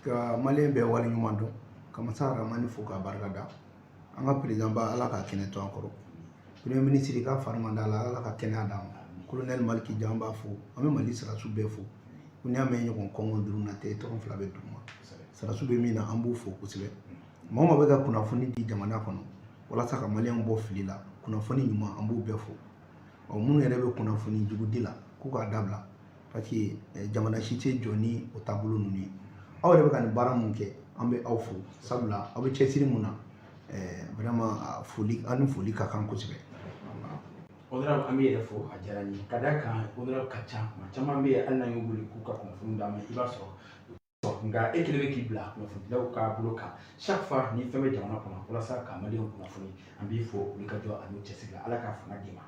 Ka maliyɛn bɛɛ waleɲuman dɔn, ka masa Rahamani fo k'a barika da. An ka président ba, Ala ka kɛnɛ to an kɔrɔ. Premier ministre ka fari man d'a la, Ala ka kɛnɛya d'a ma. Colonel Maliki Jan b'a fo. An bɛ Mali sɔrɔdasiw bɛɛ fo. Ko n'i y'a mɛn ɲɔgɔn kɔngɔ duuru na tɛ tɔrɔ fila bɛ dugu ma, sɔrɔdasiw bɛ min na, an b'u fo kosɛbɛ. Maa o maa bɛ ka kunnafoni di jamana kɔnɔ walasa ka maliyɛnw bɔ fili la, kunnafoni ɲuman, an b'u bɛɛ fo. Ɔ, minnu yɛrɛ bɛ kunnafoni jugu di la, k'u k'a dabila, parce que jamana si tɛ jɔ ni o taabolo ninnu ye. Aw yɛrɛ bɛ ka nin baara mun kɛ, an bɛ aw fo, sabula aw bɛ cɛsiri mun na, vraiment foli, an ni foli ka kan kosɛbɛ. Honorable, an bɛ yɛrɛ fo, a diyara n ye. Ka d'a kan honorable ka ca, maa caman bɛ yen, hali n'an y'u wele k'u ka kunnafoni d'an ma, i b'a sɔrɔ, nka e kelen bɛ k'i bila kunnafonidilaw ka bolo kan chaque fois ni fɛn bɛ jamana kɔnɔ walasa ka maliyɛnw kunnafoni. An b'i fo olu ka jɔ ani cɛsiri la. Ala k'a fanga d'i ma.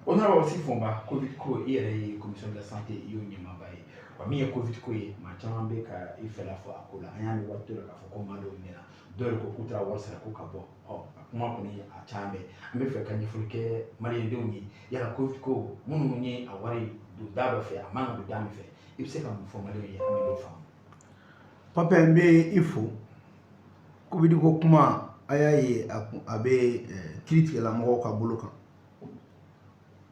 Honorable Abasi Fɔnba, Covid ko, i yɛrɛ ye commission de la santé, i y'o ɲɛmaaba ye wa. Min ye Covid ko ye, maa caman bɛ ka i fɛla fɔ a ko la. An y'a mɛn waati dɔ la k'a fɔ ko maa dɔw minɛna, dɔw yɛrɛ ko k'u taara wari sara ko ka bɔ. Ɔ, a kuma kɔni a caman bɛ. An bɛ fɛ ka ɲɛfɔli kɛ maliyɛndenw ye, yala Covid ko, minnu ye a wari don da dɔ fɛ, a man ka don da min fɛ, i bɛ se ka mun fɔ maliyɛnw ye, an bɛ dɔ faamu? Pape, n bɛ i fo. Covid ko kuma, a y'a ye, a bɛ kiiritigɛlamɔgɔw ka bolo kan.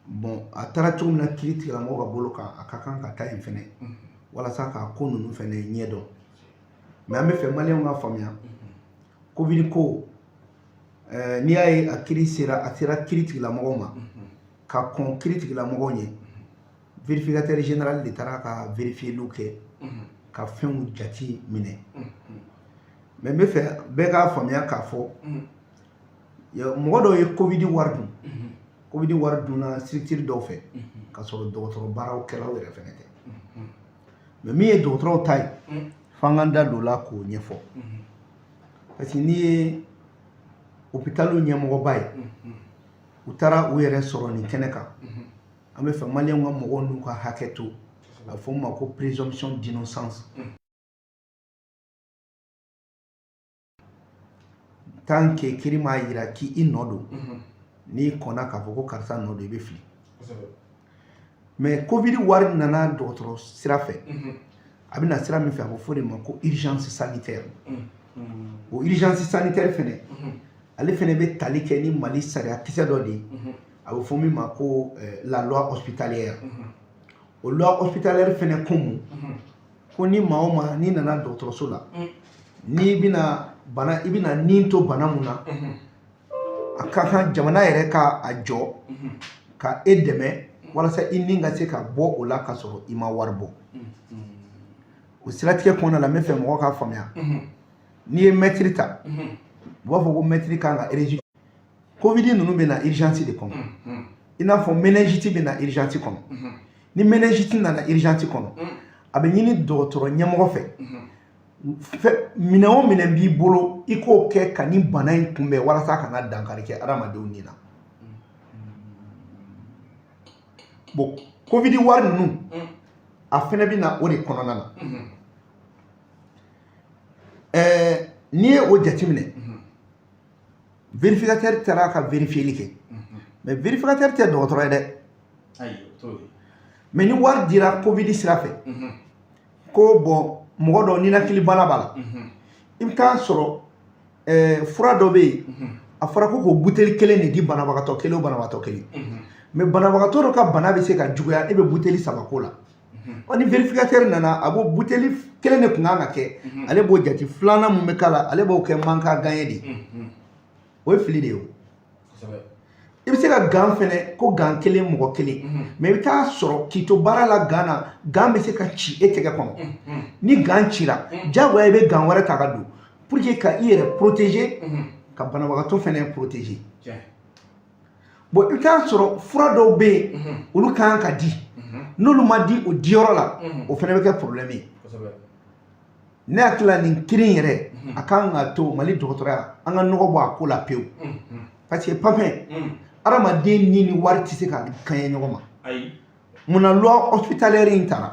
Bon, a taara cogo min na kiiritigɛlamɔgɔw ka bolo kan, a ka kan ka taa yen fɛnɛ walasa k'a ko ninnu fɛnɛ ɲɛdɔn. Mais an bɛ fɛ maliyɛnw ka faamuya, Covid ko, n'i y'a ye a kiiri sera, a sera kiiritigɛlamɔgɔw ma, ka kɔn kiiritigɛlamɔgɔw ɲɛ, vérificateur général de taara ka vérifier kɛ, ka fɛnw jate minɛ. Mais n bɛ fɛ bɛɛ k'a faamuya k'a fɔ mɔgɔ dɔw ye Covid wari dun. Covid wari dunna structure dɔw fɛ ka sɔrɔ dɔgɔtɔrɔ baaraw kɛlaw yɛrɛ fɛnɛ tɛ. Mais min ye dɔgɔtɔrɔw ta ye, f'an k'an da don o la k'o ɲɛfɔ, parce que n'i ye hôpital ɲɛmɔgɔba ye, u taara u yɛrɛ sɔrɔ nin kɛnɛ kan. An bɛ fɛ maliyɛnw ka mɔgɔw n'u ka hakɛ to, a bɛ fɔ min ma ko présomption d'innocence. Tant que kiiri m'a yira k'i nɔ don, n'i kɔnna k'a fɔ ko karisa nɔ don, i bɛ fili. Mais Covid wari nana dɔgɔtɔrɔ sira fɛ. A bɛ na sira min fɛ, a bɛ fɔ o de ma ko urgence sanitaire. O urgence sanitaire fɛnɛ, ale fɛnɛ bɛ tali kɛ ni Mali sariya kisɛ dɔ de ye, a bɛ fɔ min ma ko la loi hospitalière. O loi hospitalière fɛnɛ ko mun? Ko ni maa o maa n'i nana dɔgɔtɔrɔso la, n'i bɛna bana, i bɛna nin to bana mun na, a ka kan jamana yɛrɛ ka a jɔ ka e dɛmɛ walasa i ni ka se ka bɔ o la ka sɔrɔ i ma wari bɔ. O siratigɛ kɔnɔna la, n bɛ fɛ mɔgɔ k'a faamuya, n'i ye mɛtiri ta, u b'a fɔ ko mɛtiri kan ka régi. Covid ninnu bɛ na urgence de kɔnɔ, i n'a fɔ méningite bɛ na urgence kɔnɔ. Ni méningite nana urgence kɔnɔ, a bɛ ɲini dɔgɔtɔrɔ ɲɛmɔgɔ fɛ, minɛn o minɛn b'i bolo, i k'o kɛ ka nin bana in kunbɛn walasa a kana dankari kɛ adamadenw ni na. Bon, Covid wari ninnu, a fɛnɛ bɛ na o de kɔnɔna na. N'i ye o jateminɛ, vérificateur taara ka vérifier kɛ, mais vérificateur tɛ dɔgɔtɔrɔ ye dɛ. Mais ni wari dira Covid sira fɛ, ko bon, mɔgɔ dɔ ninakili bana b'a la, i bɛ taa sɔrɔ fura dɔ bɛ yen, a fɔra ko k'o buteli kelen de di banabagatɔ kelen o banabagatɔ kelen. Mais banabagatɔ dɔ ka bana bɛ se ka juguya, e bɛ buteli saba k'o la. Ɔ, ni vérificateur nana, a b'o buteli kelen de kun kan ka kɛ, ale b'o jate filanan mun bɛ k'a la, ale b'o kɛ manque à gagner de ye. O ye fili de ye. O i bɛ se ka gant fɛnɛ ko gant kelen mɔgɔ kelen, mais i bɛ taa sɔrɔ k'i to baara la gant na, gant bɛ se ka ci e tɛgɛ kɔnɔ. Ni gant cira, diyagoya i bɛ gant wɛrɛ ta ka don pour que ka i yɛrɛ protéger, ka banabagatɔ fɛnɛ protéger. Bon, i bɛ taa sɔrɔ fura dɔw bɛ yen, olu kan ka di, n'olu ma di o diyɔrɔ la, o fɛnɛ bɛ kɛ problème ye. Ne hakili la, nin kiiri in yɛrɛ, a kan ka to Mali dɔgɔtɔrɔya, an ka nɔgɔ bɔ a ko la pewu, parce que Papin, adamaden ni wari tɛ se ka kaɲɛ ɲɔgɔn ma. Munna loi hospitalière in tara,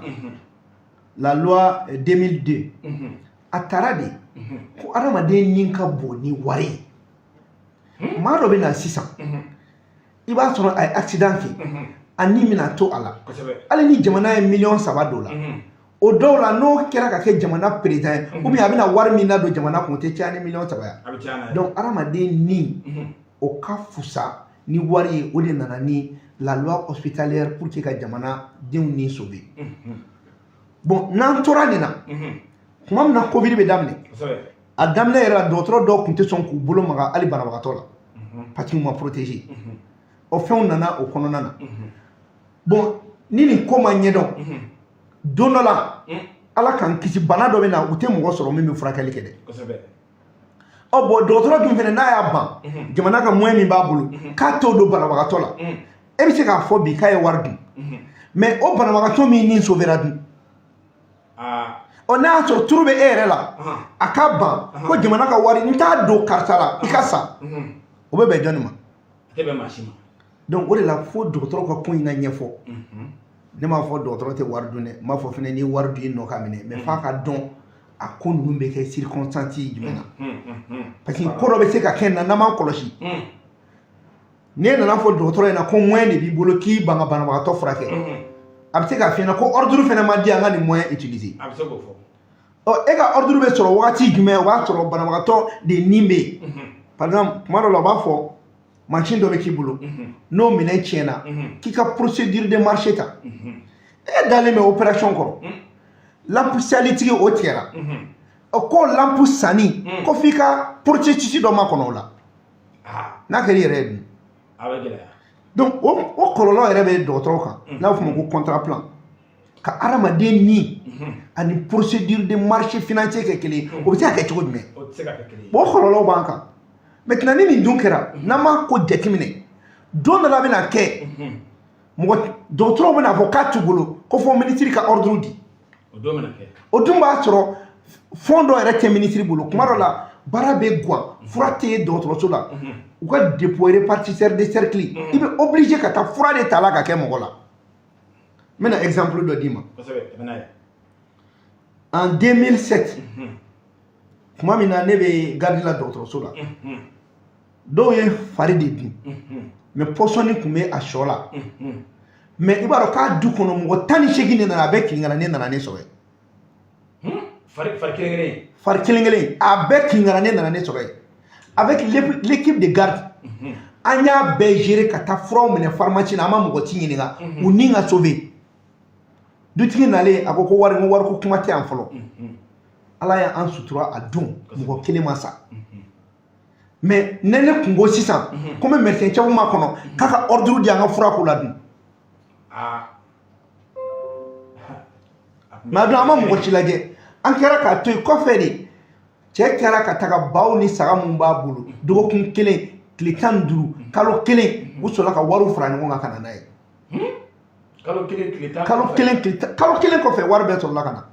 la loi 2002, a tara de ko adamaden ni ka bon ni wari ye. Maa dɔ bɛ na sisan, i b'a sɔrɔ a ye accident kɛ, a ni bɛna to a la. Hali ni jamana ye 3 miliyɔn don o la, O dɔw la, n'o kɛra ka kɛ jamana président ye, ou bien a bɛna wari min ladon jamana kun, o tɛ caya ni miliyɔn 3 ye. A bɛ caya n'a ye. Donc hadamaden ni, o ka fusa ni wari ye. O de nana ni la loi hospitalière pour que ka jamanadenw ni sauver. Bon, n'an tora nin na, tuma min na Covid bɛ daminɛ, a daminɛ yɛrɛ la, dɔgɔtɔrɔ dɔw tun tɛ sɔn k'u bolo maga hali banabagatɔ la, parce que u ma protéger. O fɛnw nana o kɔnɔna na. Bon, ni nin ko ma ɲɛdɔn, don dɔ la, Ala k'an kisi, bana dɔ bɛ na, u tɛ mɔgɔ sɔrɔ min bɛ furakɛli kɛ dɛ. Ɔ bon, dɔgɔtɔrɔ dun fɛnɛ, n'a y'a ban jamana ka moyen min b'a bolo k'a t'o don banabagatɔ la, e bɛ se k'a fɔ bi k'a ye wari dun, mais o banabagatɔ min ni sauvera dun? Ɔ, n'a y'a sɔrɔ turu bɛ e yɛrɛ la, a ka ban ko jamana ka wari n t'a don karisa la, i ka sa, o bɛ bɛn jɔnni ma? A tɛ bɛn maa si ma. Donc o de la, fo dɔgɔtɔrɔ ka ko in na ɲɛfɔ. Ne m'a fɔ dɔgɔtɔrɔ tɛ wari dun dɛ, n b'a fɔ fɛnɛ n'i ye wari dun, i nɔ ka minɛ, mais f'a ka dɔn a ko ninnu bɛ kɛ circonstance jumɛn na, parce que ko dɔ bɛ se ka kɛ na n'an m'an kɔlɔsi. N'e nana fɔ dɔgɔtɔrɔ ɲɛna ko moyen de b'i bolo k'i ban ka banabagatɔ furakɛ, a bɛ se k'a f'i ɲɛna ko ordre fɛnɛ ma di an ka nin moyen utiliser. A bɛ se k'o fɔ. Ɔ, e ka ordre bɛ sɔrɔ wagati jumɛn? O b'a sɔrɔ banabagatɔ de nin bɛ yen. Par exemple, tuma dɔ la, u b'a fɔ mansin dɔ bɛ k'i bolo, n'o minɛn tiɲɛna, k'i ka procédure de marché ta. E dalen bɛ opération kɔrɔ, lampe salitigi o tigɛra, ɔ, ko lampe sanni ko f'i ka processus dɔ makɔnɔ o la, n'a kɛra i yɛrɛ ye dun? A bɛ gɛlɛya. Donc o kɔlɔlɔ yɛrɛ bɛ dɔgɔtɔrɔ kan, n'a bɛ f'o ma ko contrat plan. Ka hadamaden ni ani procédure de marché financier kɛ kelen ye, o bɛ se ka kɛ cogo jumɛn? O tɛ se ka kɛ kelen ye. O kɔlɔlɔw b'an kan. Maintenant, ni nin dun kɛra, n'an m'a ko jateminɛ, don dɔ la a bɛna kɛ mɔgɔ dɔgɔtɔrɔw bɛna fɔ k'a t'u bolo, ko fɔ minisiri ka ordre di. O don bɛna kɛ. O dun b'a sɔrɔ fond dɔ yɛrɛ tɛ minisiri bolo. Kuma dɔ la, baara bɛ gan, fura tɛ ye dɔgɔtɔrɔso la, u ka dépôt répartisseur de cercle, i bɛ obligé ka taa fura de ta la ka kɛ mɔgɔ la. N bɛna exemple dɔ d'i ma. Kosɛbɛ, tɛmɛ n'a ye. En 2007, tuma min na ne bɛ garde la dɔgɔtɔrɔso la, dɔw ye fari de dun, mais pɔsɔni tun bɛ a sɔ la. Mais i b'a dɔn k'a du kɔnɔ mɔgɔ 18 de nana, a bɛɛ kinkara, ne nana ne sɔrɔ yen. Fari kelen kelen. Fari kelen kelen, a bɛɛ kinkara, ne nana ne sɔrɔ yen avec l'équipe de garde. An y'a bɛɛ gérer ka taa furaw minɛ pharmacie la, an ma mɔgɔ ci ɲininka, u ni ka sauver. Dutigi nalen, a ko ko wari, ko wari ko kuma tɛ yan fɔlɔ. Ala y'an sutura, a don mɔgɔ kelen ma sa. Mais ne kun ko sisan ko n bɛ médecin chef ma kɔnɔ k'a ka ordre di an ka fura ko la dun. Mais a dun, an ma mɔgɔ ci lajɛ, an kɛra k'a to yen. Kɔfɛ de, cɛ kɛra ka taga baw ni saga mun b'a bolo, dɔgɔkun kelen, tile 15, kalo kelen, u sɔrɔla ka wariw fara ɲɔgɔn kan ka na n'a ye. Kalo kelen tile 10. Kalo kelen tile 10, kalo kelen kɔfɛ, wari bɛɛ sɔrɔla ka na.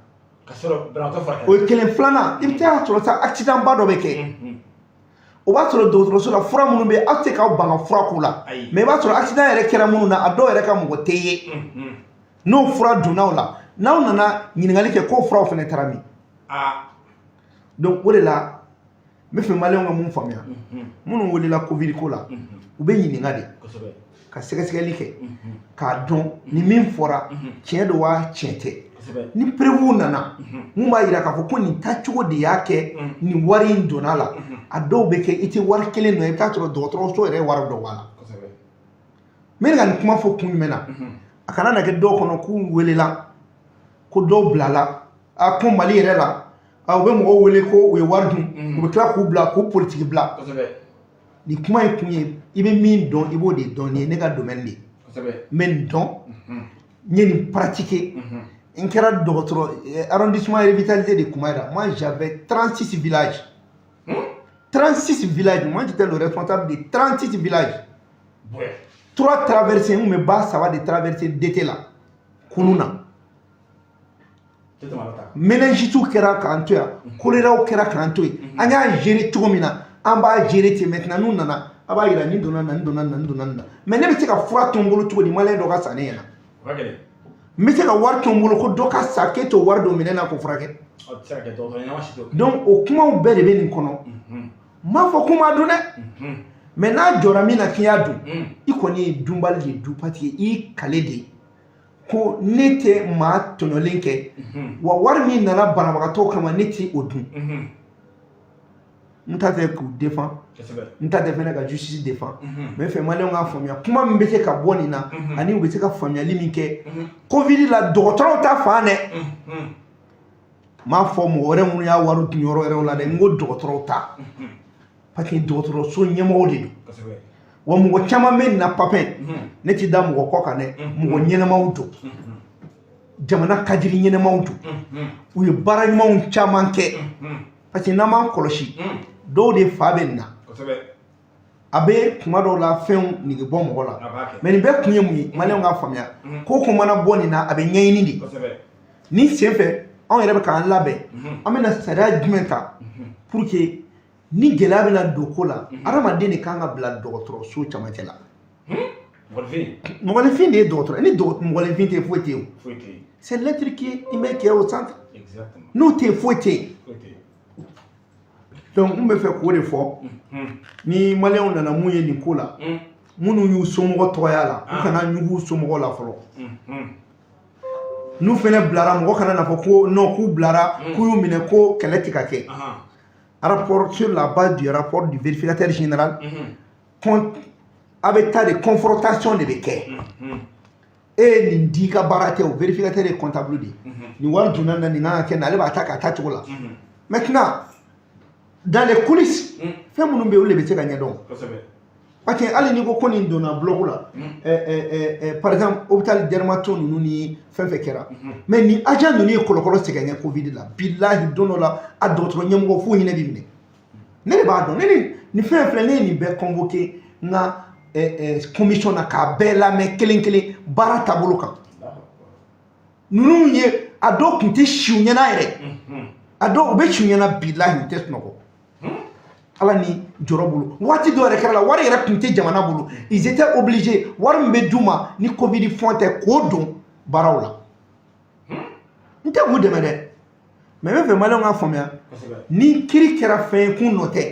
Ka sɔrɔ banabaatɔ furakɛ. O ye kelen. Filanan, i bɛ taa sɔrɔ sa, accident ba dɔ bɛ kɛ, o b'a sɔrɔ dɔgɔtɔrɔso la, fura minnu bɛ yen, aw tɛ se k'aw ban ka fura k'u la. Ayi. Mais i b'a sɔrɔ accident yɛrɛ kɛra minnu na, a dɔw yɛrɛ ka mɔgɔ tɛ ye. N'o fura donna o la, n'aw nana ɲininkali kɛ, k'o furaw fana taara min? Donc o de la, n bɛ fɛ maliyɛnw ka mun faamuya? Minnu welela Covid ko la, u bɛ ɲininka de, ka sɛgɛsɛgɛli kɛ k'a dɔn ni min fɔra tiɲɛ don wa tiɲɛ tɛ. Ni preuve nana mun b'a yira k'a fɔ ko nin taacogo de y'a kɛ, nin wari in donna la, a dɔw bɛ kɛ i tɛ wari kelen nɔ ye, i bɛ taa sɔrɔ dɔgɔtɔrɔso yɛrɛ ye wari dɔ b'a la. N bɛ ka nin kuma fɔ kun jumɛn na? A kana na kɛ dɔw kɔnɔ k'u welela ko dɔw bilala a ko Mali yɛrɛ la, a u bɛ mɔgɔw wele ko u ye wari dun, u bɛ tila k'u bila, k'u politiki bila. Nin kuma in kun ye, i bɛ min dɔn, i b'o de dɔn. Nin ye ne ka domaine de ye. N bɛ nin dɔn, n ye nin pratiquer. N kɛra dɔgɔtɔrɔ arrondissement revitalisé de Kumayira. Moi, j'avais 36 villages, 36 villages. Moi, j'étais le responsable de 36 villages, trois traversées. N kun bɛ ba saba de traverser d'été la kunun na. Méningite kɛra k'an to yan, choléraw kɛra k'an to yen. An y'a gérer cogo min na, an b'a gérer ten. Maintenant, n'u nana, a b'a yira nin donna nin na, nin donna nin na, nin donna nin na. Mais ne bɛ se ka fura to n bolo cogo di, maliyɛn dɔ ka sa ne ɲɛna? N bɛ se ka wari to n bolo ko dɔ ka sa, k'e t'o wari don minɛn na k'o furakɛ? Donc o kumaw bɛɛ de bɛ nin kɔnɔ. N m'a fɔ k'u m'a dun dɛ, mais n'a jɔra min na k'i y'a dun, i kɔni ye dunbali de dun, parce que i kale de Ko ne tɛ maa tɔɲɔlen kɛ, wa wari min nana banabagatɔ kama, ne tɛ o dun. N ta tɛ k'u défend, n ta tɛ fɛnɛ ka justice défend, mais fɛ maliyɛnw k'a faamuya, kuma min bɛ se ka bɔ nin na ani u bɛ se ka faamuyali min kɛ Covid la, dɔgɔtɔrɔw ta fan dɛ. N m'a fɔ mɔgɔ wɛrɛ minnu y'a wari dun yɔrɔ wɛrɛw la dɛ, n ko dɔgɔtɔrɔw ta, parce que dɔgɔtɔrɔso ɲɛmɔgɔw de don. Wa mɔgɔ caman bɛ nin na, Papin, ne ti da mɔgɔ kɔ kan dɛ, mɔgɔ ɲɛnɛmaw don, jamana kadiri ɲɛnɛmaw don, u ye baara ɲumanw caman kɛ. Parce que n'an m'an kɔlɔsi, dɔw de fa bɛ nin na, a bɛ kuma dɔw la fɛnw nege bɔ mɔgɔ la. Mais nin bɛɛ kun ye mun ye? Maliyɛnw k'a faamuya, ko ko mana bɔ nin na, a bɛ ɲɛɲini de. Nin sen fɛ, anw yɛrɛ bɛ k'an labɛn, an bɛna sariya jumɛn ta pour que ni gɛlɛya bɛna don ko la, hadamaden de kan ka bila dɔgɔtɔrɔso camancɛ la. Mɔgɔninfin de ye dɔgɔtɔrɔ. Ni mɔgɔninfin tɛ, foyi tɛ yen. C'est l'être qui est humain qui est au centre. N'o tɛ yen, foyi tɛ yen. Donc n bɛ fɛ k'o de fɔ. Ni maliyɛnw nana mun ye nin ko la, minnu y'u somɔgɔ tɔgɔya la, u kana ɲugu u somɔgɔ la fɔlɔ. N'u fɛnɛ bilara, mɔgɔ kana na fɔ ko non, k'u bilara, k'u y'u minɛ, ko kɛlɛ ti ka kɛ. Rapport, sur la base du rapport du vérificateur général, a bɛ taa de, confrontation de bɛ kɛ. E ye nin di, i ka baara tɛ o. Vérificateur ye comptable de ye. Nin wari donna na, nin kan ka kɛ nin, ale b'a ta k'a ta cogo la. Maintenant, dans les coulisses, fɛn minnu bɛ yen, olu de bɛ se ka ɲɛdɔn. Parce que hali n'i ko ko nin donna bloc la, par exemple hôpital dermato ninnu ni fɛn fɛn kɛra, mais ni agent ninnu ye kɔlɔkɔlɔ sɛgɛn kɛ Covid la, bilahi, don dɔ la a dɔgɔtɔrɔ ɲɛmɔgɔ f'u hinɛ b'i minɛ. Ne de b'a dɔn, ne ni nin fɛn filɛ, ne ye nin bɛɛ convoqué n ka commission na k'a bɛɛ lamɛn kelen kelen, baara taabolo kan. Ninnu ye, a dɔw tun tɛ si u ɲɛna yɛrɛ, a dɔw u bɛ si u ɲɛna, bilahi, u tɛ sunɔgɔ ala ni jɔrɔ bolo. Waati dɔw yɛrɛ kɛra la, wari yɛrɛ tun tɛ jamana bolo, ils étaient obligés, wari min bɛ d'u ma ni Covid fond tɛ, k'o don baaraw la. N tɛ k'u dɛmɛ dɛ, mais n bɛ fɛ maliyɛnw ka faamuya, ni kiiri kɛra fɛn ye k'u nɔ tɛ,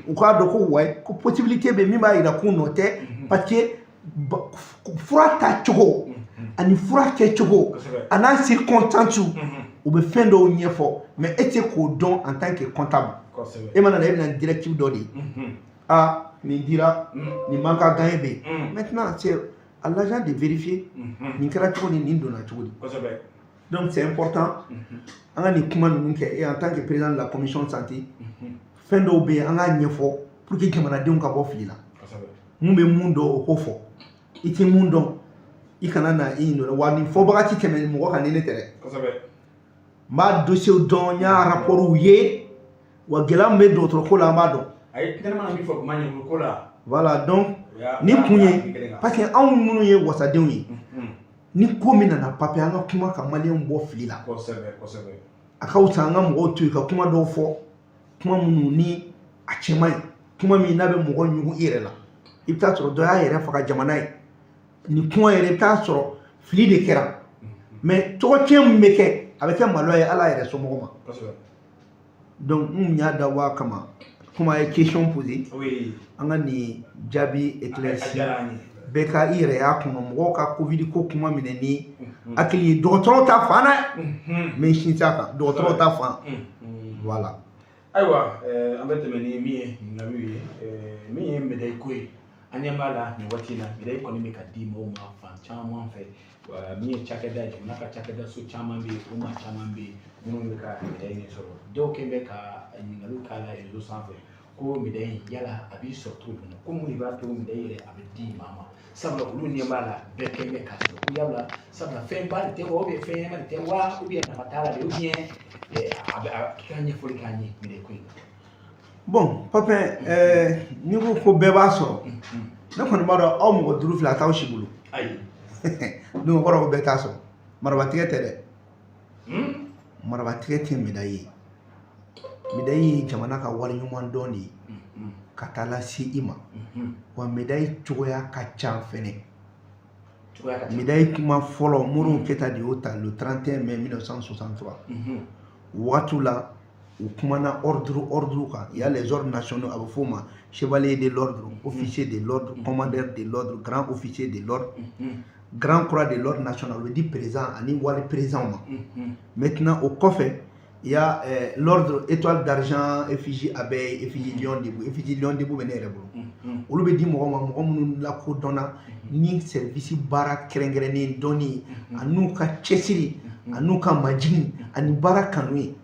u k'a dɔn ko wayi, ko possibilité bɛ min b'a yira k'u nɔ tɛ, parce que fura ta cogo ani fura kɛcogo a n'a circonstance, u bɛ fɛn dɔw ɲɛfɔ, mais e tɛ k'o dɔn en tant que comptable. E mana na, e bɛna directive dɔ de ye: ah, nin dira, nin man ka gagner bɛ yen. Maintenant, c'est à l'agent de vérifier nin kɛra cogo di, nin donna cogo di. Donc c'est important an ka nin kuma ninnu kɛ. Et en tant que président de la commission santé, fɛn dɔw bɛ yen, an k'a ɲɛfɔ pour que jamanadenw ka bɔ fili la. Mun bɛ mun dɔn, o k'o fɔ. I tɛ mun dɔn, i kana na i ɲinɛ wa. Nin fɔbaga ti tɛmɛ mɔgɔ kan ni ne tɛ dɛ. N b'a dossier dɔn, n y'a rapport ye, wa gɛlɛya min bɛ dɔgɔtɔrɔ ko la, an b'a dɔn. A ye ne mana min fɔ kuma ɲɛfɔ ko la. Voilà, donc ni kun ye, parce que anw minnu ye wasadenw ye, ni ko min nana papiye, an ka kuma ka maliyɛnw bɔ fili la. A ka fisa an ka mɔgɔw to yen ka kuma dɔw fɔ, kuma minnu ni a cɛ man ɲi, kuma min n'a bɛ mɔgɔ ɲugun i yɛrɛ la. I bɛ taa sɔrɔ dɔ y'a yɛrɛ faga jamana ye nin kuma yɛrɛ, i bɛ taa sɔrɔ fili de kɛra, mais tɔgɔ tiɲɛ min bɛ kɛ, a bɛ kɛ malo ye ala yɛrɛ somɔgɔw ma. Donc n y'a dabɔ a kama, komi a ye question posé, an ka nin jaabi éclairci, bɛɛ ka i yɛrɛ y'a kɔnɔ. Mɔgɔw ka Covid ko kuma minɛ ni hakili ye, dɔgɔtɔrɔw ta fan dɛ, n bɛ sinsin a kan, dɔgɔtɔrɔw ta fan, voilà. Ayiwa, an bɛ tɛmɛ ni min ye ɲininkaliw ye, min ye médaille ko ye, an ɲɛ b'a la nin waati in na, médaille kɔni bɛ ka di mɔgɔw ma fan caman fɛ. Min ye cakɛda ye, jamana ka cakɛda so caman bɛ yen, o maa caman bɛ yen minnu bɛ ka médaille in sɔrɔ. Dɔw kɛn bɛ ka ɲininkaliw k'a la réseau sanfɛ ko médaille in, yala a b'i sɔrɔ cogo jumɛn, ko mun de b'a to médaille yɛrɛ a bɛ di maa ma? Sabula olu ɲɛ b'a la, bɛɛ kɛn bɛ k'a sɔrɔ, ko yala sabula fɛnba de tɛ wa, ou bien fɛn ɲɛnama de tɛ wa, ou bien nafa t'a la de, ou bien a bɛ a k'i ka ɲɛfɔli k'an ye médaille ko in kan. Bon Papin, n'i ko ko bɛɛ b'a sɔrɔ, ne kɔni b'a dɔn aw mɔgɔ duuru fila a t'aw si bolo. Ayi. Donc o kɔrɔ ko bɛɛ t'a sɔrɔ. Marabatigɛ tɛ dɛ, marabatigɛ tɛ médaille ye. Médaille ye jamana ka wale ɲuman dɔn de ye ka taa lase i ma. Wa médaille cogoya ka ca fɛnɛ. Médaille kuma fɔlɔ, Modibo Keyita de y'o ta le 31 mai 1963. Waati la, u kumana ordre kan. Il y a les ordres nationaux, a bɛ f'o ma chevalier de l'ordre, officier de l'ordre, commandeur de l'ordre, grand officier de l'ordre. Grand Croix de l'Ordre national, o bɛ di président ani wali président ma. Maintenant, o kɔfɛ, il y a l'ordre étoile d'argent, effigie abeille, effigie lion debout. Effigie lion debout bɛ ne yɛrɛ bolo. Olu bɛ di mɔgɔ ma, mɔgɔ minnu lakodɔnna ni service baara kɛrɛnkɛrɛnnen dɔnni ani ka cɛsiri ani ka majigin ani baara kanu ye.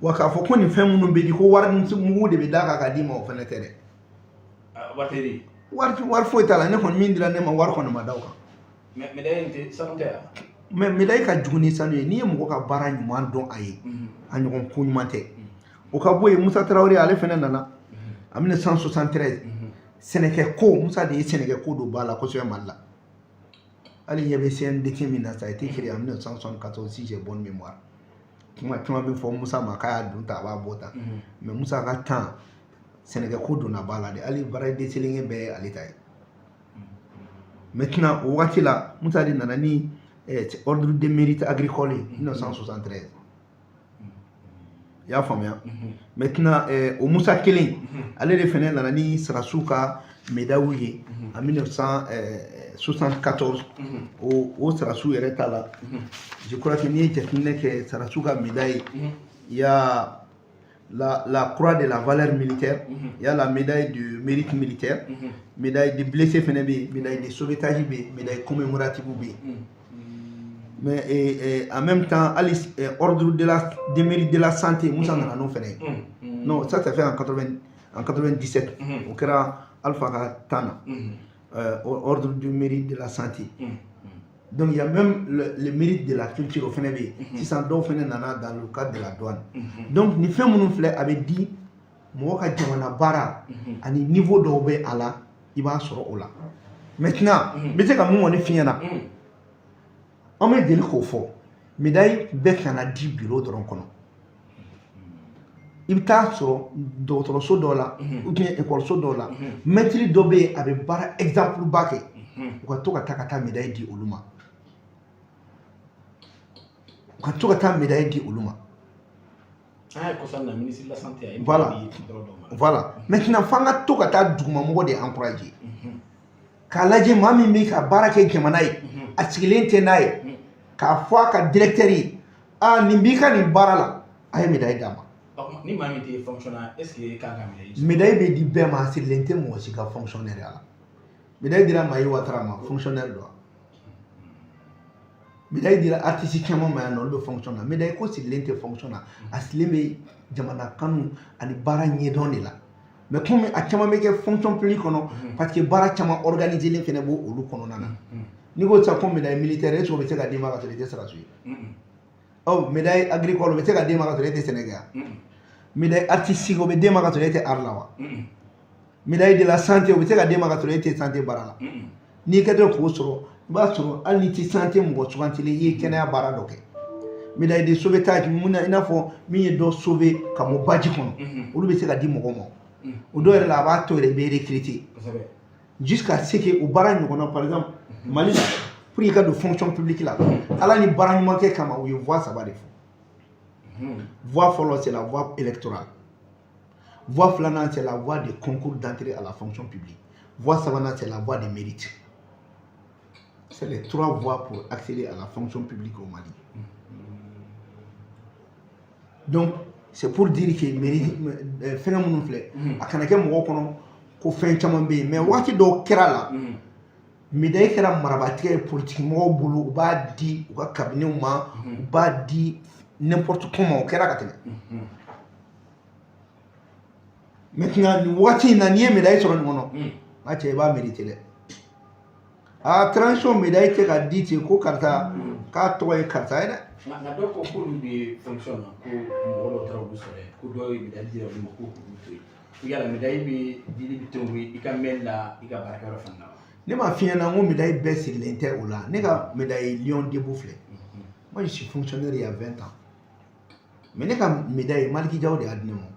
Wa k'a fɔ ko nin fɛn minnu bɛ di, ko wari mugu de bɛ d'a kan ka d'i ma, o fana tɛ dɛ. Wari foyi t'a la. Ne kɔni, min dira ne ma, wari kɔni ma da o kan. Mais médaille in tɛ sanu tɛ yan? Mais médaille ka jugu ni sanu ye. N'i ye mɔgɔ ka baara ɲuman dɔn a ye, a ɲɔgɔn ko ɲuman tɛ. O ka bɔ yen, Musa Tarawele, ale fana nana en 1973. Sɛnɛkɛ ko, Musa de ye sɛnɛkɛ ko don ba la kosɛbɛ Mali la. Hali ɲɛ bɛ CNDT min na, ça a été créé en 1974, si j'ai bonne mémoire. Kuma caman bɛ fɔ Musa ma k'a y'a don tan, a b'a bɔ tan, mais Musa ka temps, sɛnɛkɛ ko donna ba la de. Hali variété Sélingué bɛɛ ye ale ta ye. Maintenant, o waati la, Musa de nana ni ordre de mérite agricole ye 1973. I y'a faamuya? Maintenant, o Musa kelen, ale de fɛnɛ nana ni sɔrɔdasiw ka médaille ye en 1974. O sɔrɔdasiw yɛrɛ ta la, je crois que n'i ye jateminɛ kɛ, sɔrɔdasiw ka médaille, il y a la croix de la valeur militaire, il y a la médaille du mérite militaire, médaille de blessé fɛnɛ bɛ yen, médaille de sauvetage bɛ yen, médaille commémorative bɛ yen. Mais et en même temps, hali ordre de mérite de la santé, Musa nana n'o fɛnɛ ye. Non, ça ça fait en 80, en 97. O kɛra Alpha ka temps na. Ordre du mérite de la santé. Donc il y a même le mérite de la culture, o fɛnɛ bɛ yen. Sisan dɔw fɛnɛ nana dans le cadre de la douane. Donc nin fɛn minnu filɛ, a bɛ di mɔgɔ ka jamana baara ani niveau dɔw bɛ a la, i b'a sɔrɔ o la. Maintenant, n bɛ se ka mun kɔni f'i ɲɛna, an bɛ deli k'o fɔ, médaille bɛɛ kana di bureau dɔrɔn kɔnɔ. I bɛ taa sɔrɔ dɔgɔtɔrɔso dɔw la ou bien ekɔliso dɔw la, maître dɔ bɛ yen, a bɛ baara exemple ba kɛ, u ka to ka taa ka taa médaille di olu ma, u ka to ka taa médaille di olu ma. Voilà, voilà. Maintenant, f'an ka to ka taa dugumamɔgɔ de encourager, k'a lajɛ maa min bɛ ka baara kɛ jamana ye, a sigilen tɛ n'a ye, k'a fɔ a ka directeur ye: aa, nin b'i ka nin baara la, a ye médaille d'a ma. Ni maa min tɛ fonctionnaire, est ce que kan ka médaille? Médaille bɛ di bɛɛ ma, a sirilen tɛ mɔgɔ si ka fonctionnaire la. Médaille dira Mayi Watara ma, fonctionnaire don wa? Médaille dira artiste caman ma yan nɔ, olu bɛ fonction na. Médaille ko sirilen tɛ fonction na, a sirilen bɛ jamana kanu ani baara ɲɛdɔn de la. Mais komi a caman bɛ kɛ fonction publique kɔnɔ, parce que baara caman organisé fɛnɛ b'o olu kɔnɔna na. N'i ko sisan ko médaille militaire, est ce que o bɛ se ka d'i ma ka sɔrɔ i tɛ sɔrɔdasi ye? Ɔ, médaille agricole, o bɛ se ka d'i ma ka sɔrɔ e tɛ sɛnɛ kɛ wa? Médaille artistique, o bɛ d'e ma ka sɔrɔ e tɛ art la wa? Médaille de la santé, o bɛ se ka d'e ma ka sɔrɔ e tɛ santé baara la? N'i kɛtɔ k'o sɔrɔ, i b'a sɔrɔ hali n'i tɛ santé mɔgɔ sugantilen, i ye kɛnɛya baara dɔ kɛ. Médaille de sauvetage mun na, i n'a fɔ min ye dɔ sauver ka bɔ baji kɔnɔ, olu bɛ se ka di mɔgɔw ma. O dɔw yɛrɛ la, a b'a to yɛrɛ i bɛ recruter jusqu'à ce que o baara ɲɔgɔnna. Par exemple, Mali la, pour i ka don fonction publique la, ala ni baara ɲuman kɛ kama, u ye voie saba de fɔ. Voie fɔlɔ, c'est la voie électorale. Voie filanan, c'est la voie de concours d'entrée à la fonction publique. Voie sabanan, c'est la voie de mérite. C'est les trois voies pour accéder à la fonction publique au Mali. Donc c'est pour dire que mérite, fɛngɛ minnu filɛ, a kana kɛ mɔgɔw kɔnɔ ko fɛn caman bɛ yen. Mais waati dɔw kɛra la, médaille kɛra marabatigɛ ye politique mɔgɔw bolo, u b'a di u ka kabinɛw ma, u b'a di n'importe comment, o kɛra ka tɛmɛ. Maintenant, nin waati in na, n'i ye médaille sɔrɔ nin kɔnɔ, n ka cɛ, i b'a mériter dɛ. A transition, médaille tɛ ka di ten ko karisa k'a tɔgɔ ye karisa ye dɛ. Nka dɔw ko k'olu bɛ fonction na, ko mɔgɔ dɔw taara olu sɔrɔ yen, ko dɔw ye médaille di olu ma, ko k'olu to yen. Ko yala médaille bɛ dili bɛ to i ka mɛn la i ka baarakɛyɔrɔ fana na wa? Ne m'a f'i ɲɛna n ko médaille bɛɛ sirilen tɛ o la. Ne ka médaille Lion debout filɛ. Moi, je suis fonctionnaire il y a 20 ans, mais ne ka médaille, Maliki Jaw de y'a di ne ma,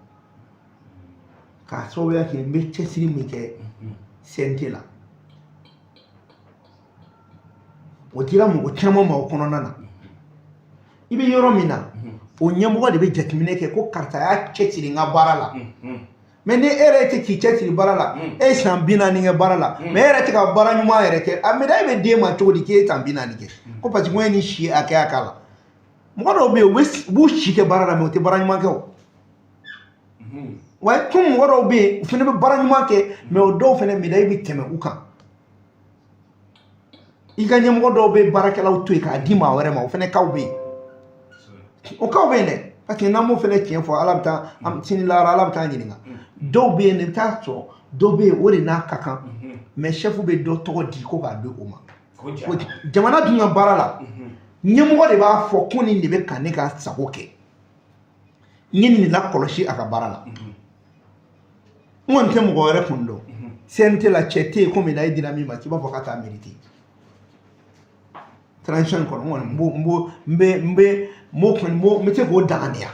k'a sababuya kɛ n bɛ cɛsiri min kɛ CNT la. O dira mɔgɔ caman ma o kɔnɔna na. I bɛ yɔrɔ min na, o ɲɛmɔgɔ de bɛ jateminɛ kɛ ko karisa y'a cɛsiri n ka baara la. Mais ni e yɛrɛ tɛ k'i cɛsiri baara la, e ye san 40 kɛ baara la, mais e yɛrɛ tɛ ka baara ɲuman yɛrɛ kɛ, a médaille bɛ d'e ma cogo di k'e ye san 40 kɛ ko parce que ko e ni si hakɛya k'a la? Mɔgɔ dɔw bɛ yen, u b'u si kɛ baara la, mais u tɛ baara ɲuman kɛ o. Wa komi mɔgɔ dɔw bɛ yen, u fana bɛ baara ɲuman kɛ, mais o dɔw fana médaille bɛ tɛmɛ u kan. I ka ɲɛmɔgɔ dɔw bɛ baarakɛlaw to yen k'a di maa wɛrɛ ma, o fana kaw bɛ yen, o kaw bɛ yen dɛ. Parce que n'an m'o fana tiɲɛ fɔ, Ala bɛ taa sini lahara, Ala bɛ taa ɲininka. Dɔw bɛ yen, i bɛ taa sɔrɔ dɔw bɛ yen, o de n'a ka kan, mais chef bɛ dɔ tɔgɔ di ko k'a di o ma. Jamana dun ka baara la, ɲɛmɔgɔ de b'a fɔ ko nin de bɛ ka ne ka sago kɛ, n ye nin lakɔlɔsi a ka baara la. N kɔni tɛ mɔgɔ wɛrɛ kun dɔn CNT la, cɛ tɛ yen ko médaille dira min ma k'i b'a fɔ k'a t'a mérité transition in kɔnɔ. N kɔni n b'o n b'o n bɛ n bɛ n b'o kɔni n b'o n bɛ se k'o danganiya.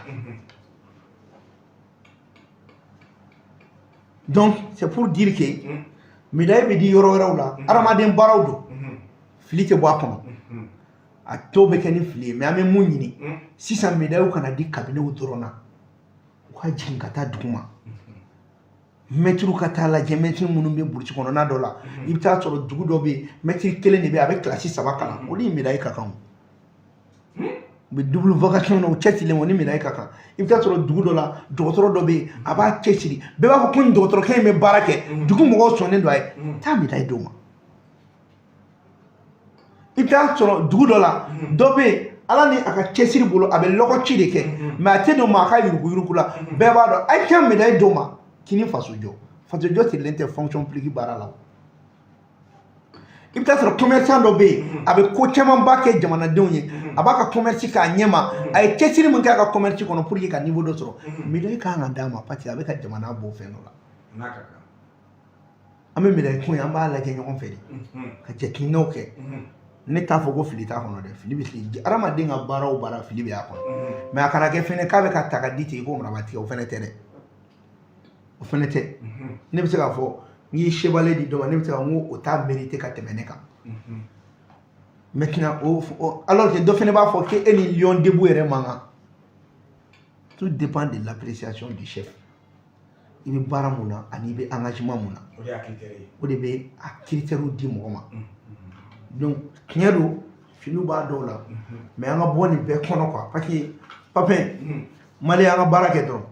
Donc c'est pour dire que médaille bɛ di yɔrɔ wɛrɛw la, hadamaden baaraw don, fili tɛ bɔ a kɔnɔ, a tɔ bɛ kɛ ni fili ye. Mais an bɛ mun ɲini sisan? Médaille kana di kabiniw dɔrɔn na, u ka jigin ka taa dugu ma, mɛtiriw ka taa lajɛ. Mɛtiri minnu bɛ burusi kɔnɔna dɔ la, i bɛ taa sɔrɔ dugu dɔ bɛ yen, mɛtiri kelen de bɛ yen, a bɛ kilasi 3 kalan, o ni médaille ka kan. U bɛ double vacation na, u cɛsirilen, o ni médaille ka kan. I bɛ taa sɔrɔ dugu dɔ la, dɔgɔtɔrɔ dɔ bɛ yen, a b'a cɛsiri, bɛɛ b'a fɔ ko nin dɔgɔtɔrɔkɛ in bɛ baara kɛ, dugu mɔgɔw sɔnnen don a ye, taa médaille d'o ma. I bɛ taa sɔrɔ dugu dɔ la, dɔ bɛ yen, Ala ni a ka cɛsiri bolo, a bɛ lɔgɔ ci de kɛ, mais a tɛ don maa ka yuruguyurugu la, bɛɛ b'a dɔn, a ye taa médaille d'o ma. K'i ni faso jɔ, faso jɔ sirilen tɛ fonction publique baara la. I bɛ taa sɔrɔ commerçant dɔ bɛ yen, a bɛ ko camanba kɛ jamanadenw ye, a b'a ka commerce k'a ɲɛ ma, a ye cɛsiri min kɛ a ka commerce kɔnɔ pour que ka niveau dɔ sɔrɔ, médaille kan ka d'a ma parce que a bɛ ka jamana bɔ fɛn dɔ la. An bɛ médaille ko in, an b'a lajɛ ɲɔgɔn fɛ de ka jateminɛw kɛ. Ne t'a fɔ ko fili t'a kɔnɔ dɛ, fili bɛ fili, hadamaden ka baara o baara, fili bɛ a kɔnɔ. Mais a kana kɛ fɛnɛ k'a bɛ ka ta ka di ten i ko maraba tigɛ, o fɛnɛ tɛ dɛ, o fɛnɛ tɛ. Ne bɛ se k'a fɔ n'i ye sebale di dɔ ma, ne bɛ se ka n ko o t'a mérité ka tɛmɛ ne kan maintenant o, alors que dɔ fɛnɛ b'a fɔ k'e ni Lion Debout yɛrɛ man kan. Tout dépend de l'appréciation du chef. I bɛ baara mun na ani i bɛ engagement mun na, o de y'a critère ye, o de bɛ a critère di mɔgɔ ma. Donc tiɲɛ don, filiw b'a dɔw la, mais an ka bɔ nin bɛɛ kɔnɔ quoi, parce que Papin Mali, an ka baara kɛ dɔrɔn.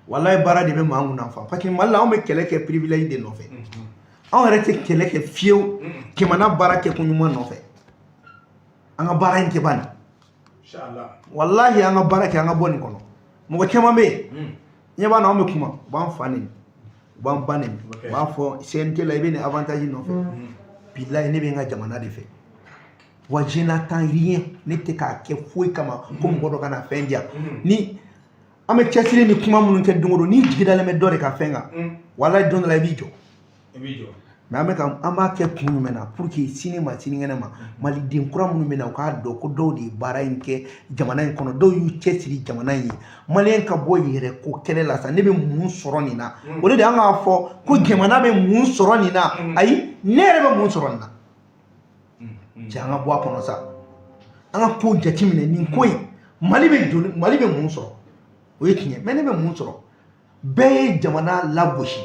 Walayi, baara de bɛ maa mun nafa, parce que Mali la, anw bɛ kɛlɛ kɛ privilège de nɔfɛ, anw yɛrɛ tɛ kɛlɛ kɛ fiyewu jamana baara kɛ ko ɲuman nɔfɛ. An ka baara in kɛ bani, walahi, an ka baara kɛ, an ka bɔ nin kɔnɔ. Mɔgɔ caman bɛ yen, ɲɛ b'a na, anw bɛ kuma, u b'an fa neni, u b'an ba neni, u b'a fɔ CNT la i bɛ nin avantage nɔfɛ. Bilayi, ne bɛ n ka jamana de fɛ, wa je n'attends rien, ne tɛ k'a kɛ foyi kama ko mɔgɔ dɔ ka na fɛn di yan. Ni an bɛ cɛsiri ni kuma minnu kɛ don o don, n'i jigi dalen bɛ dɔ de ka fɛn kan, walayi, don dɔ la i b'i jɔ. Mais an bɛ ka an b'a kɛ kun jumɛn na? Pour que sini ma sinikɛnɛ ma, maliden kura minnu bɛ na, u k'a dɔn ko dɔw de ye baara in kɛ jamana in kɔnɔ, dɔw y'u cɛsiri jamana in ye. Maliyɛn ka bɔ yɛrɛ ko kɛlɛ la sa, ne bɛ mun sɔrɔ nin na? O de an k'a fɔ ko jamana bɛ mun sɔrɔ nin na? Ayi, ne yɛrɛ bɛ mun sɔrɔ nin na? Cɛ, an ka bɔ a kɔnɔ sa, an ka ko jateminɛ nin ko in, Mali bɛ joli, Mali bɛ mun sɔrɔ? O ye tiɲɛ, mais ne bɛ mun sɔrɔ? Bɛɛ ye jamana lagosi.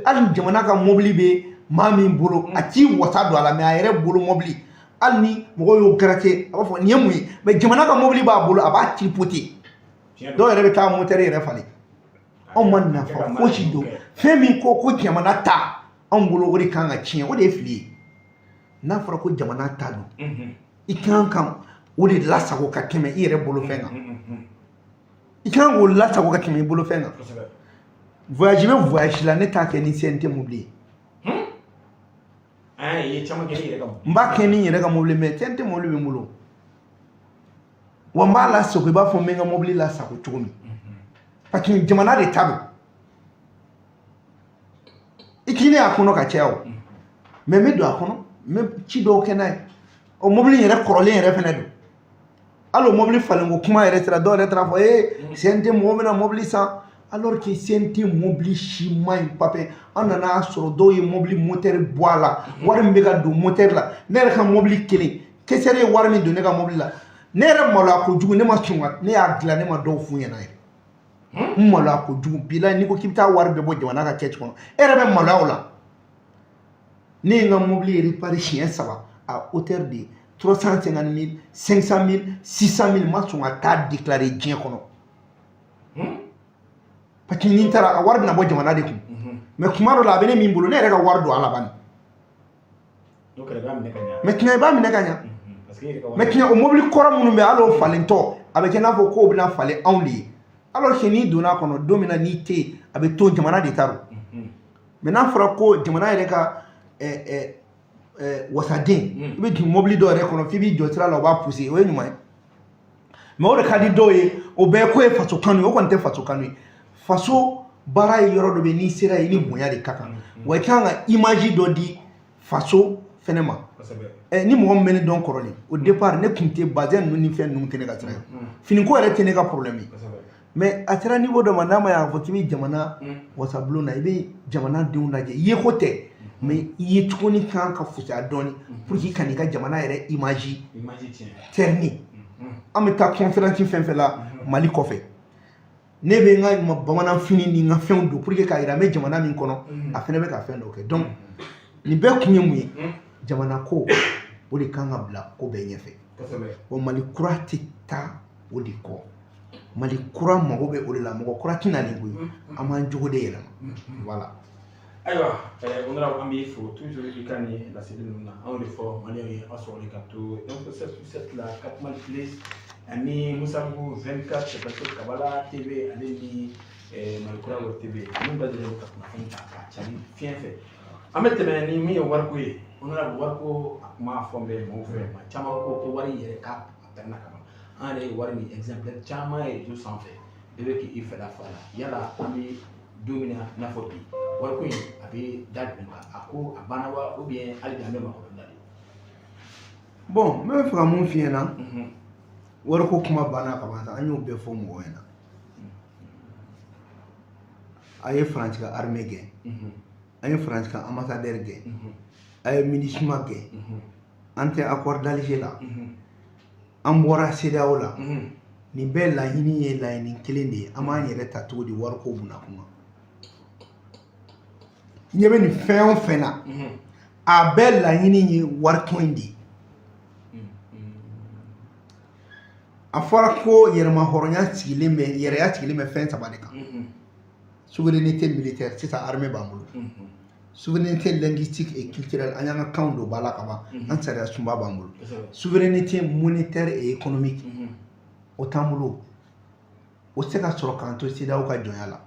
Hali jamana ka mobili bɛ maa min bolo, a t'i wasa don a la, mais a yɛrɛ bolo mobili, hali ni mɔgɔw y'o gratter, a b'a fɔ nin ye mun ye? Mais jamana ka mobili b'a bolo, a b'a tripoter, dɔw yɛrɛ bɛ taa moteur yɛrɛ falen. Anw ma nafa fosi don fɛn min ko jamana ta anw bolo, o de kan ka tiɲɛ, o de ye fili ye. N'a fɔra ko jamana ta don, i kan ka o de lasago ka tɛmɛ i yɛrɛ bolo fɛn kan, i kan k'o lasago ka tɛmɛ i bolo fɛn kan. Voyage bɛ voyage la, ne t'a kɛ ni CNT mobili ye. N b'a kɛ ni n yɛrɛ ka mobili, mais CNT mobili bɛ n bolo, wa n b'a lasago i b'a fɔ n bɛ n ka mobili lasago cogo min, parce que jamana de ta don. I k'i ne y'a kɔnɔ ka caya o, mais n bɛ don a kɔnɔ, n bɛ ci dɔw kɛ n'a ye. O mobili in yɛrɛ kɔrɔlen yɛrɛ fɛnɛ don, hali o mobili falenko kuma yɛrɛ sera, dɔw yɛrɛ taara fɔ ee CNT mɔgɔw bɛna mobili san, alors que CNT mobili si man ɲi. Pape, an nana sɔrɔ dɔw ye mobili moteur bɔ a la, wari min bɛ ka don moteur la, ne yɛrɛ ka mobili kelen caissière ye wari min don ne ka mobili la, ne yɛrɛ maloya kojugu, ne ma sɔn ka ne y'a dilan, ne ma dɔw f'u ɲɛna yɛrɛ. N maloya kojugu bilayi. N'i ko k'i bɛ taa wari bɛɛ bɔ jamana ka kɛci kɔnɔ, e yɛrɛ bɛ maloya o la. Ne ye n ka mobili réparé siɲɛ saba à hauteur de 350 000, 500 000, 600 000. N ma sɔn ka taa déclarer diɲɛ kɔnɔ, parce que ni n taara, a wari bɛna bɔ jamana de kun. Mais kuma dɔ la, a bɛ ne min bolo, ne yɛrɛ ka wari don a la bani. Maintenant i b'a minɛ ka ɲa. Maintenant o mobili kɔrɔ minnu bɛ, hali o falentɔ, a bɛ kɛ i n'a fɔ k'o bɛna falen anw de ye, alors que n'i donna a kɔnɔ don min na, n'i tɛ yen, a bɛ to jamana de ta don. Mais n'a fɔra ko jamana yɛrɛ ka wasaden, i bɛ jigin mobili dɔw yɛrɛ kɔnɔ f'i b'i jɔ sira la, o b'a pousser, o ye ɲuman ye. Mais o de ka di dɔw ye, o bɛɛ ko ye faso kanu ye. O kɔni tɛ faso kanu ye. Faso baara ye yɔrɔ dɔ bɛ, n'i sera yen, i ni bonya de ka kan, wa i kan ka image dɔ di faso fɛnɛ ma. Ni mɔgɔ min bɛ ne dɔn kɔrɔlen, au départ ne tun tɛ bazɛn ninnu ni fɛn ninnu tɛ ne ka sira ye, finiko yɛrɛ tɛ ne ka problème ye. Mais a sera niveau dɔ ma, n'a ma y'a fɔ k'i bɛ jamana wasabulon na, i bɛ jamana denw lajɛ, yeko tɛ, mais i ye tuguni kan ka fisaya dɔɔni pour que ka n'i ka jamana yɛrɛ image terni. An bɛ taa conférence fɛn fɛn la Mali kɔfɛ, ne bɛ n ka bamanan fini ni n ka fɛnw don pour que k'a yira n bɛ jamana min kɔnɔ, a fɛnɛ bɛ ka fɛn dɔ kɛ. Donc nin bɛɛ kun ye mun ye? Jamana ko, o de kan ka bila ko bɛɛ ɲɛfɛ. Wa Mali kura tɛ taa o de kɔ. Mali kura mago bɛ o de la. Mɔgɔ kura tɛna nin koyi, an b'an jogo de yɛlɛma, voilà. Ayiwa, honorable, an b'i fo toujours i ka nin laseli ninnu na. Anw de fɔ maliyɛnw ye, aw sɔgɔlen ka to Info 7 sur 7 la, Katman Plus ani Musabugu 24, Plateau Kabala TV, ale ni Malikura Web TV, ninnu bɛɛ lajɛlen bɛ ka kunnafoni ta k'a cari fiɲɛ fɛ. An bɛ tɛmɛ ni min ye wariko ye. Honorable, wariko a kuma fɔ bɛ maaw fɛ, maa caman ko ko wari yɛrɛ k'a pɛrɛnna ka ban. An yɛrɛ ye wari ni exemplaire caman ye réseau sanfɛ, bɛɛ bɛ k'i fɛla fɔ a la. Yala an bɛ don min na i n'a fɔ bi, wariko in a bɛ da jumɛn kan? A ko a banna wa, ou bien hali bi an bɛ makɔnɔ de? Bon, n bɛ fɛ ka mun f'i ɲɛna, wariko kuma banna ka ban sa. An y'o bɛɛ fɔ mɔgɔw ɲɛna. A ye Faransi ka armée gɛn, an ye Faransi ka ambassadeur gɛn, a ye MINUSMA gɛn, an tɛ accord d'Alger la, an bɔra CEDEAO la. Nin bɛɛ laɲini ye laɲini kelen de ye: an b'an yɛrɛ ta cogo di wariko bunna kuma. Ɲɛ bɛ nin fɛn o fɛn na, a bɛɛ laɲini ye wariko in de ye. A fɔra ko yɛrɛma hɔrɔnya sigilen bɛ, yɛrɛya sigilen bɛ fɛn saba de kan: souveraineté militaire, sisan armée b'an bolo; souveraineté linguistique et culturelle, an y'an ka kanw don ba la ka ban, an sariya sunba b'an bolo; souveraineté monétaire et économique, o t'an bolo. O tɛ se ka sɔrɔ k'an to CEDEAO ka jɔnya la,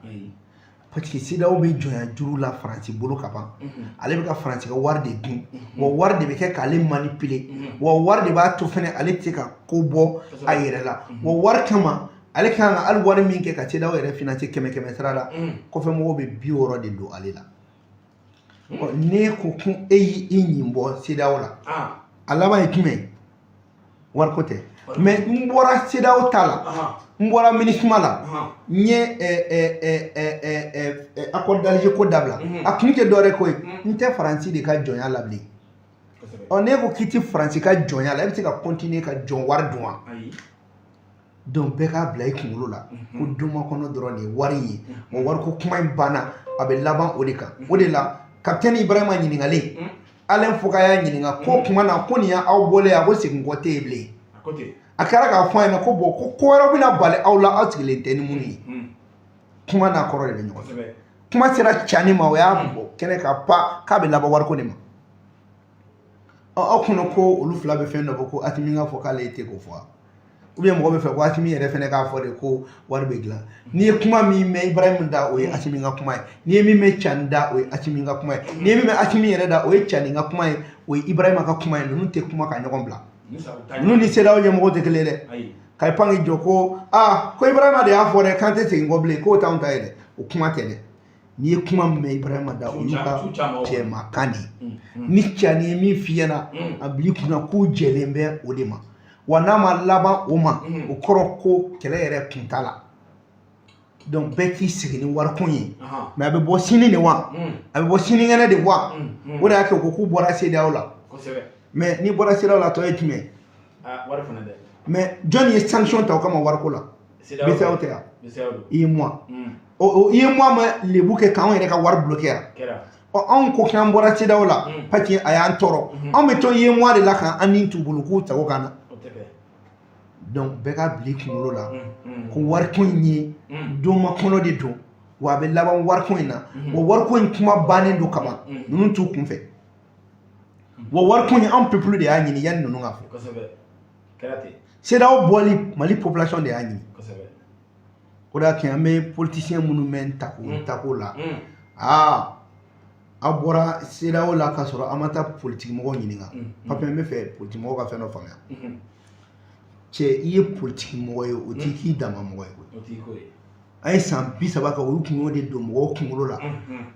parce que CEDEAO bɛ jɔnya juru la Faransi bolo ka ban. Ale bɛ ka Faransi ka wari de dun, wa wari de bɛ kɛ k'ale manipuler, wa wari de b'a to fɛnɛ ale tɛ se ka ko bɔ a yɛrɛ la. Wa wari kama, ale kan ka hali wari min kɛ ka CEDEAO yɛrɛ financer, kɛmɛ kɛmɛ sara la, kɔfɛ mɔgɔw bɛ 60 de don ale la. N'e ko ko e y'i ɲin bɔ CEDEAO la, a laban ye jumɛn ye? Wariko tɛ. Mais n bɔra CEDEAO ta la, n bɔra MINUSMA la, n ye accord d'Alger ko dabila, a kun tɛ dɔwɛrɛ ko ye, n tɛ Faransi de ka jɔnya la bilen. Ɔ, n'e ko k'i tɛ Faransi ka jɔnya la, e bɛ se ka continuer ka jɔn wari dun wa? Donc bɛɛ k'a bila i kunkolo la ko don kɔnɔ dɔrɔn de ye wari ye. Wa wariko kuma in banna, a bɛ laban o de kan. O de la capitaine Ibrahima ɲininkalen, Alain Foka y'a ɲininka ko tuma na ko nin y'aw bɔlen, a ko segin kɔ tɛ yen bilen. A kɛra k'a fɔ a ɲɛna ko bon, ko ko wɛrɛw bɛna bali aw la, aw sigilen tɛ ni minnu ye. Kuma n'a kɔrɔ de bɛ ɲɔgɔn fɛ. Kuma sera Tiani ma, o y'a bɔ kɛnɛ ka pa k'a bɛ laban wariko de ma. Ɔ, aw kɔnɔ ko olu fila bɛ fɛn dɔ fɔ ko Asimi ka fɔ k'ale tɛ k'o fɔ wa? Ou bien mɔgɔ bɛ fɛ ko Asimi yɛrɛ fɛnɛ k'a fɔ de ko wari bɛ dilan? N'i ye kuma min mɛn Ibrahim da, o ye Asimi ka kuma ye. N'i ye min mɛn Tiani da, o ye Asimi ka kuma ye. N'i ye min mɛn Asimi yɛrɛ da, o ye Tiani ka kuma ye, o ye Ibrahima ka kuma ye. Ninnu tɛ kuma ka ɲɔgɔn bila. Ninnu ni CEDEAO ɲɛmɔgɔw tɛ kelen ye dɛ. Ka pan k'i jɔ ko aa, ko Ibrahima de y'a fɔ dɛ, k'an tɛ segin kɔ bilen, k'o t'anw ta ye dɛ, o kuma tɛ dɛ. N'i ye kuma min mɛn Ibrahima da, o y'u ka cɛmakan de ye. Ni Tiani ye min f'i ɲɛna, a bil'i kunna k'u jɛlen bɛ o de ma. Wa n'a ma laban o ma, o kɔrɔ ko kɛlɛ yɛrɛ kun t'a la. Donc bɛɛ k'i sigi ni warikun ye. Mais a bɛ bɔ sini de wa, a bɛ bɔ sinikɛnɛ de wa? O de y'a kɛ ko k'u bɔra CEDEAO la. Mais n'i bɔra CEDEAO la, a tɔ ye jumɛn? Mais jɔnni ye sanction ta o kama wariko la? BCEAO tɛ yan, UEMOA, o UEMOA ma lebu kɛ k'anw yɛrɛ ka wari bloqué yan. Ɔ, anw ko k'an bɔra CEDEAO la parce que a y'an tɔɔrɔ, anw bɛ to UEMOA de la k'an ni t'u bolo k'u sago k'an na. Donc bɛɛ ka bila i kunkolo la ko wariko in ye donma kɔnɔ de don, wa a bɛ laban wariko in na. Wa wariko in kuma bannen don kaban, ninnu t'u kunfɛ. Wa wariko in, anw peuple de y'a ɲini yanni ninnu ka fɔ. CEDEAO bɔli, Mali population de y'a ɲini. O de y'a kɛ an bɛ politicien minnu mɛn tako tako la. Aa, aw bɔra CEDEAO la k'a sɔrɔ an ma taa politique mɔgɔw ɲininka. Papiye, n bɛ fɛ politique mɔgɔw ka fɛn dɔ faamuya. Cɛ, i ye politique mɔgɔ ye, o t'i k'i dama mɔgɔ ye koyi. An ye san 30 kɛ, olu kun y'o de don mɔgɔw kunkolo la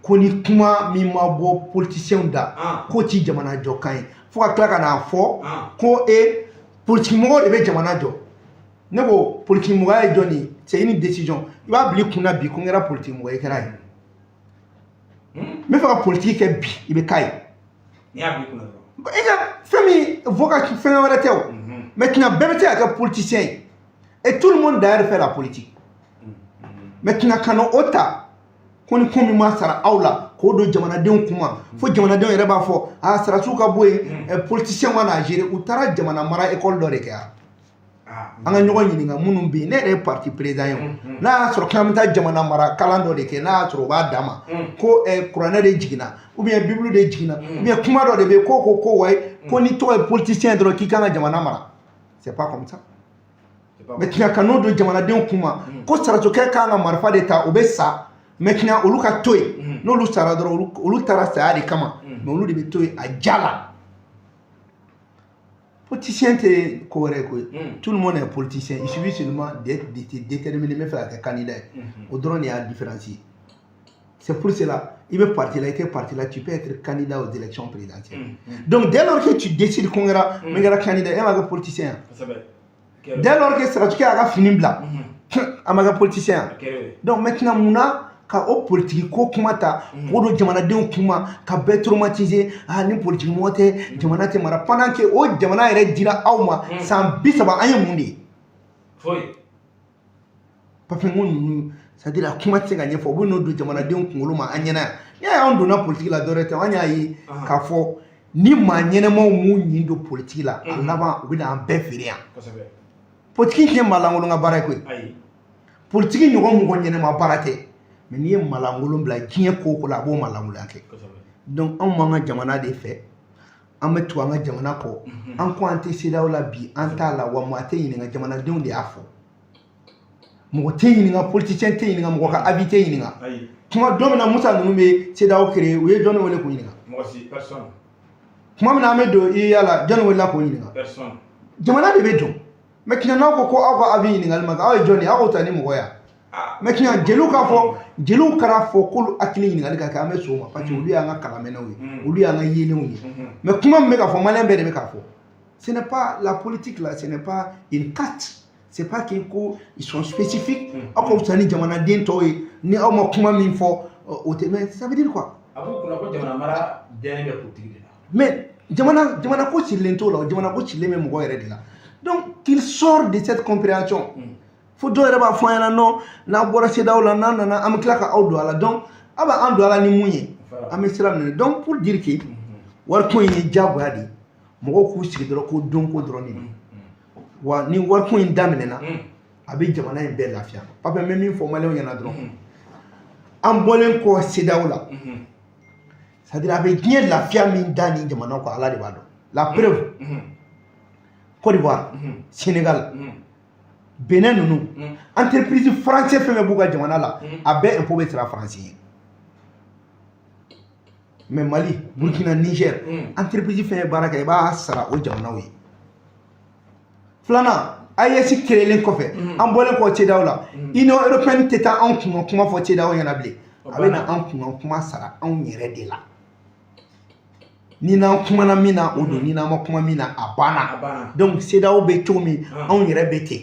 ko ni kuma min ma bɔ politiciens da, k'o ti jamana jɔ kan ye, fo ka tila ka n'a fɔ ko e politique mɔgɔw de bɛ jamana jɔ. Ne ko politique mɔgɔya ye jɔn ye? C'est une décision. I b'a bila i kunna bi ko n kɛra politique mɔgɔ ye, i kɛra ye. N bɛ fɛ ka politique kɛ bi, i bɛ k'a ye. I ka fɛn min vocation, fɛn wɛrɛ tɛ o. Maintenant, bɛɛ bɛ se ka kɛ politicien ye et tout le monde d'ailleurs fait la politique. Maintenant, ka na o ta ko ni ko min ma sara aw la, k'o don jamanadenw kuma, fo jamanadenw yɛrɛ b'a fɔ a sarasiw ka bɔ yen, politicien ka n'a gérer. U taara jamana mara école dɔ de kɛ yan. An ka ɲɔgɔn ɲininka minnu bɛ yen. Ne yɛrɛ ye parti président ye o. N'a y'a sɔrɔ k'an bɛ taa jamana mara kalan dɔ de kɛ, n'a y'a sɔrɔ u b'a d'a ma ko kuranɛ de jiginna ou bien Bible de jiginna ou bien kuma dɔ de bɛ yen ko wayi, ko ni tɔgɔ ye politicien dɔrɔn k'i kan ka jamana mara, c'est pas comme ça. Maintenant, ka n'o don jamanadenw kuma ko sarasokɛ kan ka marifa de ta, o bɛ sa. Maintenant, olu ka to yen, n'olu sara dɔrɔn, olu taara saya de kama, mais olu de bɛ to yen a ja la. Politicien tɛ ko wɛrɛ ye koyi. Tout le monde est politicien, il suffit seulement d'être déterminé. N bɛ fɛ ka kɛ candidat ye, o dɔrɔn de y'a différence ye. C'est pour cela, i bɛ parti la, i tɛ parti la, tu peux être candidat aux élections présidentielles. Donc dès lors que tu décides ko n kɛra, n kɛra candidat, e ma kɛ politicien ye. Dès lors que saratikɛ y'a ka fini bila, a ma kɛ politicien ye. Donc maintenant, munna ka o politiki ko kuma ta k'o don jamanadenw kuma ka bɛɛ traumatiser? Ah, ni politiki mɔgɔ tɛ, jamana tɛ mara, pendant que o jamana yɛrɛ dira aw ma san 30, an ye mun de ye? Papiye, n ko ninnu, c'est à dire a kuma tɛ se ka ɲɛfɔ. U bɛ n'o don jamanadenw kunkolo ma an ɲɛna yan. N'i y'a ye anw donna politiki la, dɔwɛrɛ tɛ, an y'a ye k'a fɔ ni maa ɲɛnɛmaw m'u ɲin don politiki la, a laban u bɛ na an bɛɛ feere yan. Politiki tɛ maa lankolon ka baara ye koyi. Politiki ɲɔgɔn mɔgɔ ɲɛnɛma baara tɛ, mais n'i ye malankolon bila diɲɛ ko o ko la, a b'o malankolonya kɛ. Donc anw b'an ka jamana de fɛ, an bɛ tugu an ka jamana kɔ. An ko an tɛ CEDEAO la bi, an t'a la. Wa maa tɛ ɲininka, jamanadenw de y'a fɔ. Mɔgɔ tɛ ɲininka, politicien tɛ ɲininka, mɔgɔ ka avis tɛ ɲininka. Kuma don min na Musa ninnu bɛ CEDEAO créer, u ye jɔnni wele k'o ɲininka? Tuma min na an bɛ don UEA la, jɔnni welela k'o ɲininka? Jamana de bɛ don. Maintenant, n'aw ko ko aw ka avis ɲininkali ma kɛ, aw ye jɔn ye? Aw k'o ta ni mɔgɔ ye. Maintenant, jeliw k'a fɔ, jeliw kana fɔ k'olu hakili ɲininkali ka kɛ, an bɛ sɔn o ma, parce que olu y'an ka kalamɛnɛw ye, olu y'an ka yelenw ye. Mais kuma min bɛ ka fɔ, malien bɛɛ de bɛ k'a fɔ. Ce n'est pas la politique là, ce n'est pas une caste, c'est pas que ko ils sont spécifiques, aw ka fisa ni jamanaden tɔw ye, ni aw ma kuma min fɔ, o tɛ. Mais ça veut dire quoi? A b'u kunna ko jamana mara dɛnnen bɛ politique de la. Mais jamana ko sirilen t'o la, jamana ko sirilen bɛ mɔgɔ yɛrɛ de la. Donc qu'il sort de cette compréhension. Fo dɔw yɛrɛ b'a fɔ an ɲɛna non, n'a bɔra CEDEAO la, n'an nana, an bɛ tila ka aw don a la. Donc aw bɛ an don a la ni mun ye? An bɛ sira minɛ. Donc pour dire que wariko in ye diyagoya de ye, mɔgɔw k'u sigi dɔrɔn ko don ko dɔrɔn de don. Wa ni wariko in daminɛna, a bɛ jamana in bɛɛ lafiya. Pape, n bɛ min fɔ maliyɛnw ɲɛna dɔrɔn, an bɔlen kɔ CEDEAO la, c'est à dire a bɛ diɲɛ lafiya min da nin jamanaw kan, Ala de b'a dɔn. La preuve, Côte d'Ivoire, Sénégal, Benin ninnu, entreprise français fɛn fɛn b'u ka jamana la, a bɛɛ impôt bɛ sara Faransi ye. Mais Mali, Burkina, Niger, entreprise fɛn fɛn baara kɛ, i b'a sara o jamanaw ye. Filanan, AES créelen kɔfɛ, an bɔlen kɔ CEDEAO la, Union européenne tɛ taa anw kunkan kuma fɔ CEDEAO ɲɛna bilen, a bɛ na an kunkan kuma sara anw yɛrɛ de la. Ni n'an kumana min na, o don. Ni n'an ma kuma min na, a banna. Donc CEDEAO bɛ cogo min, anw yɛrɛ bɛ ten.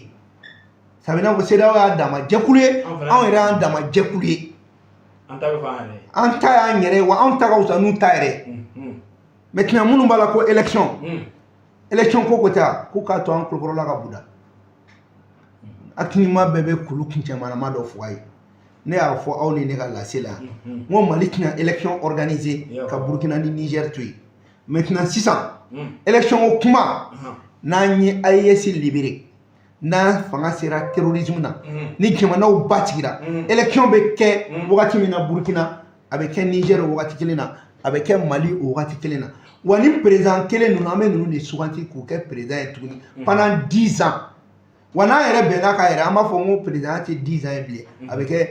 Ça veut dire ko CEDEAO y'a dama jɛkulu ye, anw yɛrɛ y'an dama jɛkulu ye. An ta bɛ fɔ an yɛrɛ ye. An ta y'an yɛrɛ ye, wa anw ta ka fisa n'u ta yɛrɛ ye. Maintenant, minnu b'a la ko élection, élection ko tɛ, k'u k'a to an kulukɔrɔla ka buda. Hakilima bɛɛ bɛ kulu kuncɛmanama dɔ fɔ a ye. Ne y'a fɔ aw ni ne ka lase la yan, n ko Mali tɛna élection organiser ka Burukina ni Niger to yen. Maintenant sisan, élection ko kuma, n'an ye AES libéré, n'an fanga sera terrorisme na, ni jamanaw basigira, élection bɛ kɛ wagati min na Burukina, a bɛ kɛ Niger o wagati kelen na, a bɛ kɛ Mali o wagati kelen na. Wa ni président kelen ninnu, an bɛ ninnu de suganti k'u kɛ président ye tuguni pendant 10 ans. Wa n'an yɛrɛ bɛnna k'a yɛrɛ, an b'a fɔ n ko président tɛ 10 ans ye bilen, a bɛ kɛ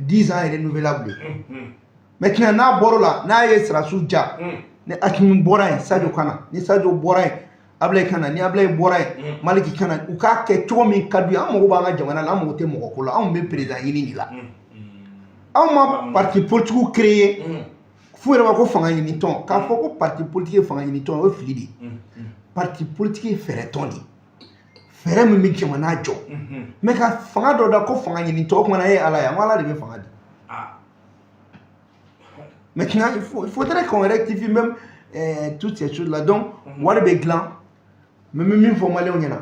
10 ans renouvelable ye. Maintenant n'a bɔr'o la, n'a ye sirasiw ja, ni Asimi bɔra yen, Sadio ka na. Ni Sadio bɔra yen, Ablaye ka na. Ni Ablaye bɔra yen, Maliki ka na. U k'a kɛ cogo min ka d'u ye. An mago b'an ka jamana la, an mago tɛ mɔgɔ ko la. Anw bɛ président ɲini de la. Anw ma parti politique créer f'u yɛrɛ ma ko fanga ɲini tɔn. K'a fɔ ko parti politique ye fanga ɲini tɔn, o ye fili de ye. Parti politique ye fɛɛrɛ tɔn de ye, fɛɛrɛ min bɛ jamana jɔ. Mais ka fanga dɔ da ko fanga ɲini tɔn, o kumana e ye Ala ye, an ko Ala de bɛ fanga di. Maintenant, il faudrait qu'on rectifie même toutes ces choses-là. Donc, wari bɛ dilan, mais n bɛ min fɔ maliyɛnw ɲɛna,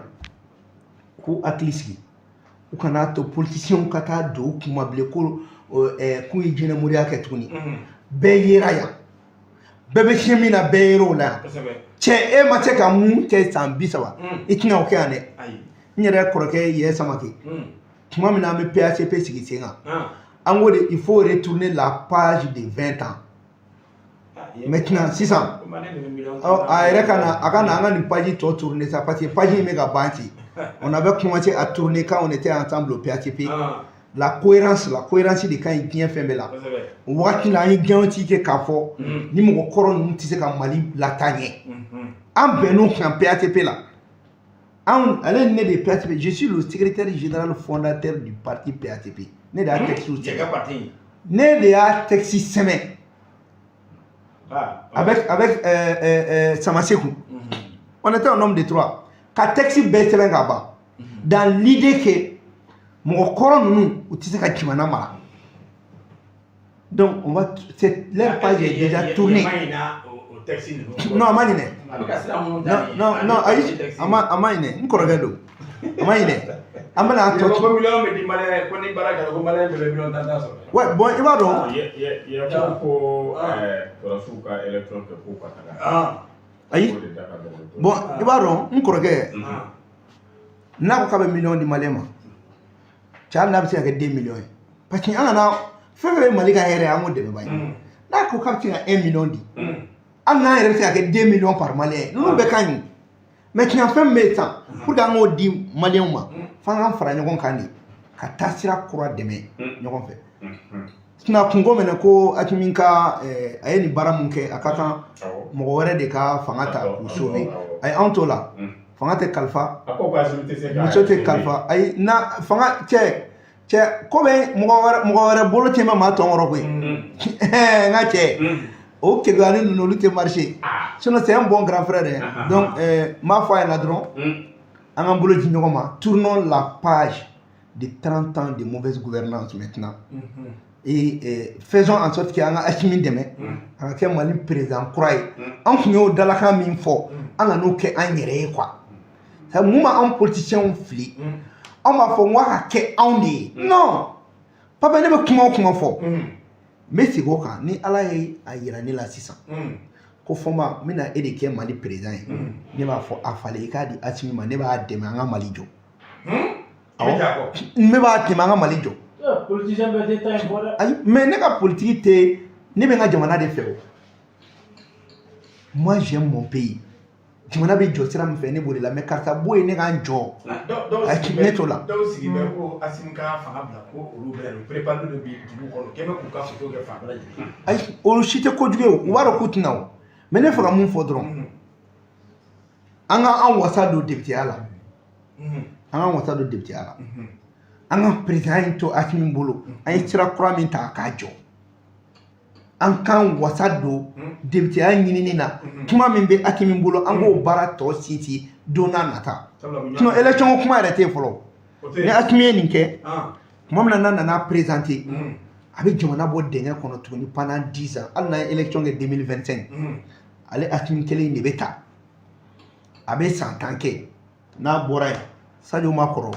k'u hakili sigi, u kana to politiciens ka taa don u kun ma bilen ko k'u ye jinɛmoriya kɛ tuguni. Bɛɛ yera yan, bɛɛ bɛ fiɲɛ min na, bɛɛ yer'o la yan. Cɛ, e ma se ka mun kɛ san 30, i tɛna o kɛ yan dɛ. N yɛrɛ kɔrɔkɛ yɛ Samake, tuma min na an bɛ PACP sigi sen kan, an ko de il faut retourner la page de 20 ans. Maintenant sisan, a yɛrɛ ka na, a ka na an ka nin page tɔ tourner sa, parce que page in bɛ ka ban ten. On avait commencé à tourner quand on était ensemble au PACP. La cohérence, la cohérence de ka ɲi diɲɛ fɛn bɛɛ la. O wagati la, an ye diɲɛtigi kɛ k'a fɔ ni mɔgɔ kɔrɔ ninnu tɛ se ka Mali lataa ɲɛ. An bɛnn'o kan PACP la. Anw, ale ni ne de ye PACP. Je suis le secrétaire général fondateur du parti PACP. Ne de y'a texte sɛbɛn, ne de y'a texte sɛbɛn avec Samasekou. On était un homme de trois ka texte bɛɛ sɛbɛn ka ban, dans l'idée que mɔgɔ kɔrɔ ninnu, u tɛ se ka jamana mara. Donc on va, c'est leur page est déjà tournée. Non, a ma ɲinɛ. Non, non, non, ayi, a ma ɲinɛ. N kɔrɔkɛ don, a ma ɲinɛ. An bɛna a tɔ. Ko miliyɔn bɛ di maliyɛn, ko ni baara kɛra, ko maliyɛn bɛɛ bɛ miliyɔn 10 10 sɔrɔ. Ouais, bon, i b'a dɔn. Yɛ ko sɔrɔdasiw ka élection kɛ k'u ka taga. Ayi, bon, i b'a dɔn, n kɔrɔkɛ, n'a ko k'a bɛ miliyɔn di maliyɛn ma, cɛ, hali n'a bɛ se ka kɛ 2 miliyɔn ye, parce que an kana fɛn fɛn bɛ Mali ka hɛrɛ ye, an k'o dɛmɛ ba ye. N'a ko k'a bɛ se ka 1 miliyɔn di, hali n'an yɛrɛ bɛ se ka kɛ 2 miliyɔn par maliyɛn, ninnu bɛɛ ka ɲi. Mais tiɲɛ, fɛn min bɛ yen sisan, pour que an k'o di maliyɛnw ma, f'an k'an fara ɲɔgɔn kan de ka taa sira kura dɛmɛ ɲɔgɔn fɛ. Sinon kunko minɛ ko Asimi ka a ye nin baara mun kɛ, a ka kan mɔgɔ wɛrɛ de ka fanga ta k'u sauver. Ayi, anw t'o la. Fanga tɛ kalifa, muso tɛ kalifa. Ayi, na fanga cɛ cɛ ko bɛ mɔgɔ wɛrɛ bolo tɛ maa tɔn kɔrɔ koyi. N ka cɛ, o keguyanin ninnu, olu tɛ marcher. Sinon c'est un bon grand frère dɛ. Donc n b'a fɔ a ɲɛna dɔrɔn, an k'an bolo di ɲɔgɔn ma. Tournons la page de 30 ans de mauvaise gouvernance maintenant et faisons en sorte que an ka Asimi dɛmɛ a ka kɛ Mali président kura ye. An tun y'o dalakan min fɔ, an ka n'o kɛ an yɛrɛ ye quoi. Mun b'an politiciens fili? Anw b'a fɔ n ko a ka kɛ anw de ye. Non papa, ne bɛ kuma o kuma fɔ, n bɛ segin o kan. Ni Ala ye a yira ne la sisan ko Fɔnba, n bɛna e de kɛ Mali président ye, ne b'a fɔ a falen, i k'a di Asimi ma, ne b'a dɛmɛ an ka Mali jɔ. Awɔ, ne b'a dɛmɛ an ka Mali jɔ. Politicien bɛɛ tɛ taa yen fɔ dɛ. Ayi, mais ne ka politique tɛ, ne bɛ n ka jamana de fɛ o. Moi, j'aime mon pays. Jamana bɛ jɔ sira min fɛ, ne b'o de la. Mais karisa b'o ye, ne k'an jɔ, ne t'o la. Dɔw sigi bɛ ko Asimi ka fanga bila, ko olu bɛ yan, préparé de bi dugu kɔnɔ, kɛmɛ k'u ka photo kɛ fan bɛɛ lajɛlen. Ayi, olu si tɛ kojugu ye o, u b'a dɔn k'u tɛna o. Mais ne fɛ ka mun fɔ dɔrɔn, an ka an wasa don députéya la, an k'an wasa don députéya la, an ka président in to Asimi bolo. An ye sira kura min ta k'a jɔ, an k'an wasa don députéya ɲinini na. Kuma min bɛ Asimi bolo, an k'o baara tɔ sinsin don n'a nata. Sinon élection ko kuma yɛrɛ tɛ yen fɔlɔ. Ni Asimi ye nin kɛ, tuma min na n'a nana présenter, a bɛ jamana bɔ dingɛ kɔnɔ tuguni pendant 10 ans. Hali n'an ye élection kɛ 2025, ale Asimi kelen in de bɛ ta, a bɛ san 10 kɛ. N'a bɔra yen, Sadio ma kɔrɔ,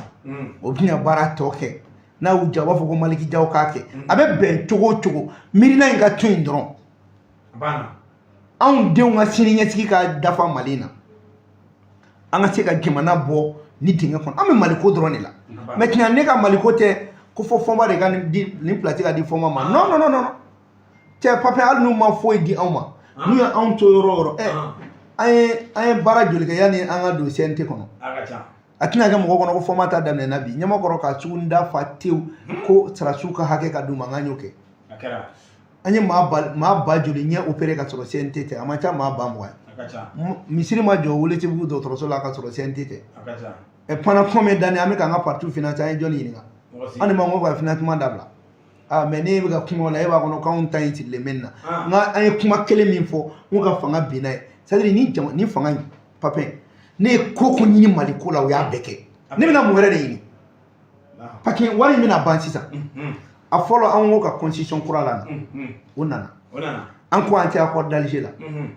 o bɛna baara tɔ kɛ. N'a y'u diya, u b'a fɔ ko Maliki Jaw k'a kɛ. A bɛ bɛn cogo o cogo, miirina in ka to yen dɔrɔn. Anw denw ka sini ɲɛsigi ka dafa Mali na, an ka se ka jamana bɔ ni dingɛ kɔnɔ. An bɛ Maliko dɔrɔn de la. Maintenant, ne ka Maliko tɛ ko fɔ Fɔnba de ka nin place ka di Fɔnba ma. Non, non, non, non, cɛ papier, hali n'u ma foyi di anw ma, n'u ye anw to yɔrɔ o yɔrɔ, an ye baara joli kɛ yanni an ka don CNT kɔnɔ? A tɛna kɛ mɔgɔ kɔnɔ ko Fɔnba ta daminɛna bi. Ɲamakɔrɔ ka sugunida fa tewu ko sarasiw ka hakɛ ka d'u ma, n k'an y'o kɛ. An ye maa ba joli ɲɛ opéré ka sɔrɔ CNT tɛ? A man ca maa 20 000 ye. Misiri ma jɔ Welesebugu dɔgɔtɔrɔso la ka sɔrɔ CNT tɛ. Pendant combien d'années an bɛ k'an ka parti financer? An ye jɔnni ɲininka? An de ma ko ka financement dabila. Ah, mais ne bɛ ka kuma o la, e b'a kɔnɔ k'anw ta in sirilen bɛ nin na. Nka an ye kuma kelen min fɔ, n ko ka fanga bin n'a ye, c'est à dire ni jama ni fanga in, Papin, ne ye ko ko ɲini Mali ko la, o y'a bɛɛ kɛ. Ne bɛna mun wɛrɛ de ɲini? Parce que wari in bɛna ban sisan. A fɔlɔ, an ko ka constitution kura la na, o nana. An ko an tɛ accord d'Alger la,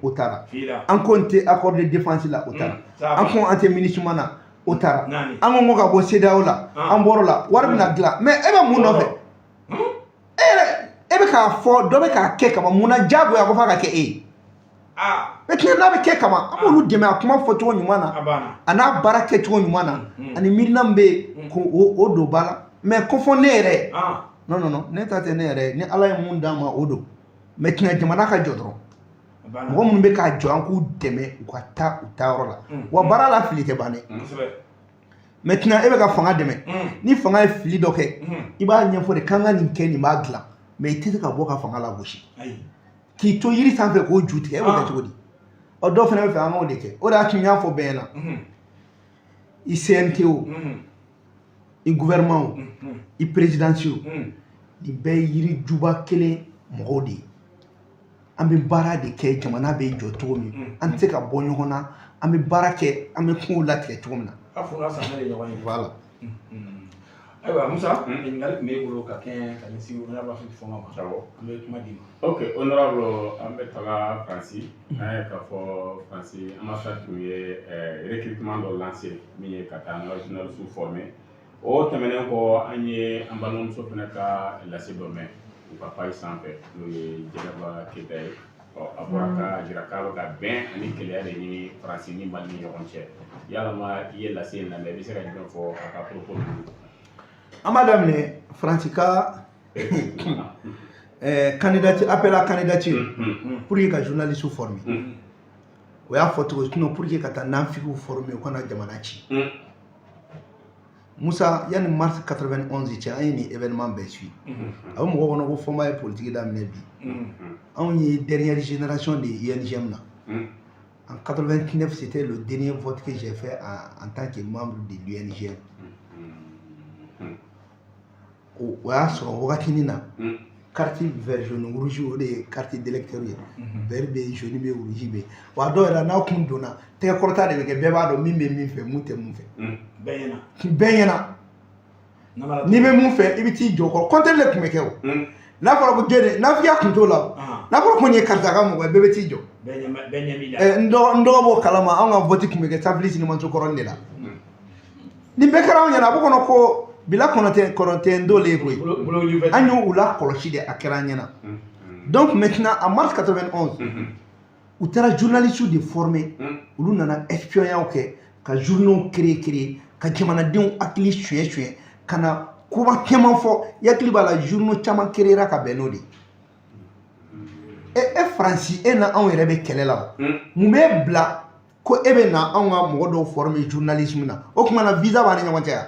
o taara. An ko an tɛ accord de défense la, o taara. An ko an tɛ MINUSMA na, o taara. An ko ka bɔ CEDEAO la, an bɔr'o la. Wari bɛna dilan, mais e bɛ mun nɔfɛ? E yɛrɛ, e bɛ k'a fɔ dɔ bɛ k'a kɛ kama mun na? Diyagoya ko f'a ka kɛ e ye. Maintenant, n'a bɛ kɛ kama, an b'olu dɛmɛ a kuma fɔcogo ɲuman na, a n'a baara kɛcogo ɲuman na, ani miirina min bɛ yen ko o don ba la. Mais ko fɔ ne yɛrɛ, non, non, non, ne ta tɛ ne yɛrɛ ye. Ni Ala ye mun d'an ma, o don. Maintenant, jamana ka jɔ dɔrɔn. Mɔgɔ minnu bɛ k'a jɔ, an k'u dɛmɛ u ka taa u taayɔrɔ la. Wa baara la, fili tɛ ban dɛ. Maintenant, e bɛ ka fanga dɛmɛ, ni fanga ye fili dɔ kɛ, i b'a ɲɛfɔ de k'an ka nin kɛ, nin b'a dilan. Mais i tɛ se ka bɔ ka fanga lagosi k'i to yiri sanfɛ k'o ju tigɛ. E b'o kɛ cogo di? Ɔ, dɔw fana bɛ fɛ an k'o de kɛ. O de y'a to n y'a fɔ bɛɛ ɲɛna, i CNT o, i gouvernement o, i présidence o, nin bɛɛ ye yiri juba kelen mɔgɔw de ye. An bɛ baara de kɛ jamana bɛ jɔ cogo min, an tɛ se ka bɔ ɲɔgɔn na. An bɛ baara kɛ, an bɛ kungo latigɛ cogo min na. Voilà. Ayiwa Musa, ɲininkali tun b'e bolo ka kɛ ka ɲɛsin honorable Afrique Fɔnba ma. An bɛ kuma d'i ma. Ok honorable, an bɛ taga Faransi. An ye k'a fɔ Faransi ambassade tun ye recrutement dɔ lancé min ye ka taa an ka journaliste former. O tɛmɛnen kɔ, an ye an balimamuso fana ka lase dɔ mɛn u ka page sanfɛ, n'o ye Jɛnɛba Keyita ye. Ɔ, a bɔra ka jira k'a bɛ ka bɛn ani keleya de ɲini Faransi ni Mali ni ɲɔgɔn cɛ. Yalama i ye lase in lamɛn, i bɛ se ka jumɛn fɔ a ka propos ninnu? An b'a daminɛ Faransi ka candidature, appel à candidature pour que ka journaliste former. O y'a fɔ cogo, sinon pour que ka taa nafigiw former, u kana jamana ci. Musa, yanni mars 91 cɛ, an ye nin événement bɛɛ suit. A bɛ mɔgɔ kɔnɔ ko Fɔnba ye politique daminɛ bi. Anw ye dernière génération de UNJM na. En 89, c'était le dernier vote que j'ai fait en tant que membre de l'UNJM. O y'a sɔrɔ wagatinin na, carte vert, jaune, rouge, o de ye carte d'électeur ye. Vert bɛ yen, jaune bɛ yen, rouge bɛ yen. Wa a dɔw yɛrɛ la, n'aw kun donna, tɛgɛ kɔrɔta de bɛ kɛ, bɛɛ b'a dɔn min bɛ min fɛ, mun tɛ mun fɛ. Bɛɛ ɲɛna. Bɛɛ ɲɛna. N'i bɛ mun fɛ, i bɛ t'i jɔ kɔrɔ. Compteur de tun bɛ kɛ o. N'a fɔra ko jɔn, nafigiya tun t'o la. N'a fɔra ko nin ye karisa ka mɔgɔ ye, bɛɛ bɛ t'i jɔ. Bɛɛ ɲɛ b'i la. N dɔgɔ b'o kalama. Anw ka vote tun bɛ kɛ Safili sinimanso kɔrɔnin de la. Nin bɛɛ kɛra anw ɲɛna. A b'o kɔnɔ ko bila kɔnɔ tɛ kɔnɔ tɛ n d'ole ye koyi. An y'u la kɔlɔsi de, a kɛra an ɲɛna. Donc maintenant, en mars 91, u taara journalistes de former. Olu nana espionnage kɛ, ka journaux créer créer, ka jamanadenw hakili suɲɛ suɲɛ, ka na koba caman fɔ. I hakili b'a la, journaux caman créera ka bɛn n'o de ye. E Faransi, e na anw yɛrɛ bɛ kɛlɛ la o, mun b'e bila ko e bɛ na anw ka mɔgɔ dɔw former journalisme na? O tuma na, visa b'an ni ɲɔgɔn cɛ yan?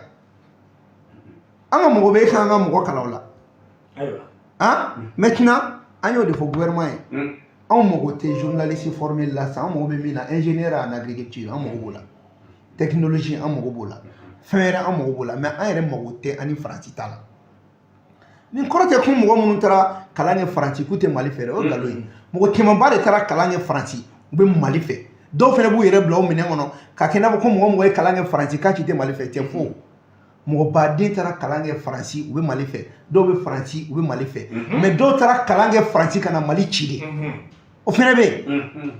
An ka mɔgɔ bɛ e k'an ka mɔgɔ kalan o la? Han, maintenant, an y'o de fɔ gouvernement ye. Anw mago tɛ journaliste formé la sisan. An mago bɛ min na, ingénieur en agriculture, an mago b'o la, technologie, an mago b'o la, fɛn wɛrɛ, an mago b'o la. Mais an yɛrɛ mago tɛ an ni Faransi ta la. Nin kɔrɔ tɛ ko mɔgɔ minnu taara kalan kɛ Faransi k'u tɛ Mali fɛ dɛ, o ye nkalon ye. Mɔgɔ camanba de taara kalan kɛ Faransi, u bɛ Mali fɛ. Dɔw fana b'u yɛrɛ bila o minɛn kɔnɔ ka kɛ i n'a fɔ ko mɔgɔ mɔgɔ ye kalan kɛ Faransi k'a ci tɛ Mali fɛ. Cɛ fo mɔgɔ baden taara kalan kɛ Faransi, u bɛ Mali fɛ. Dɔw bɛ Faransi, u bɛ Mali fɛ. Mais dɔw taara kalan kɛ Faransi ka na Mali ci de, o fana bɛ yen.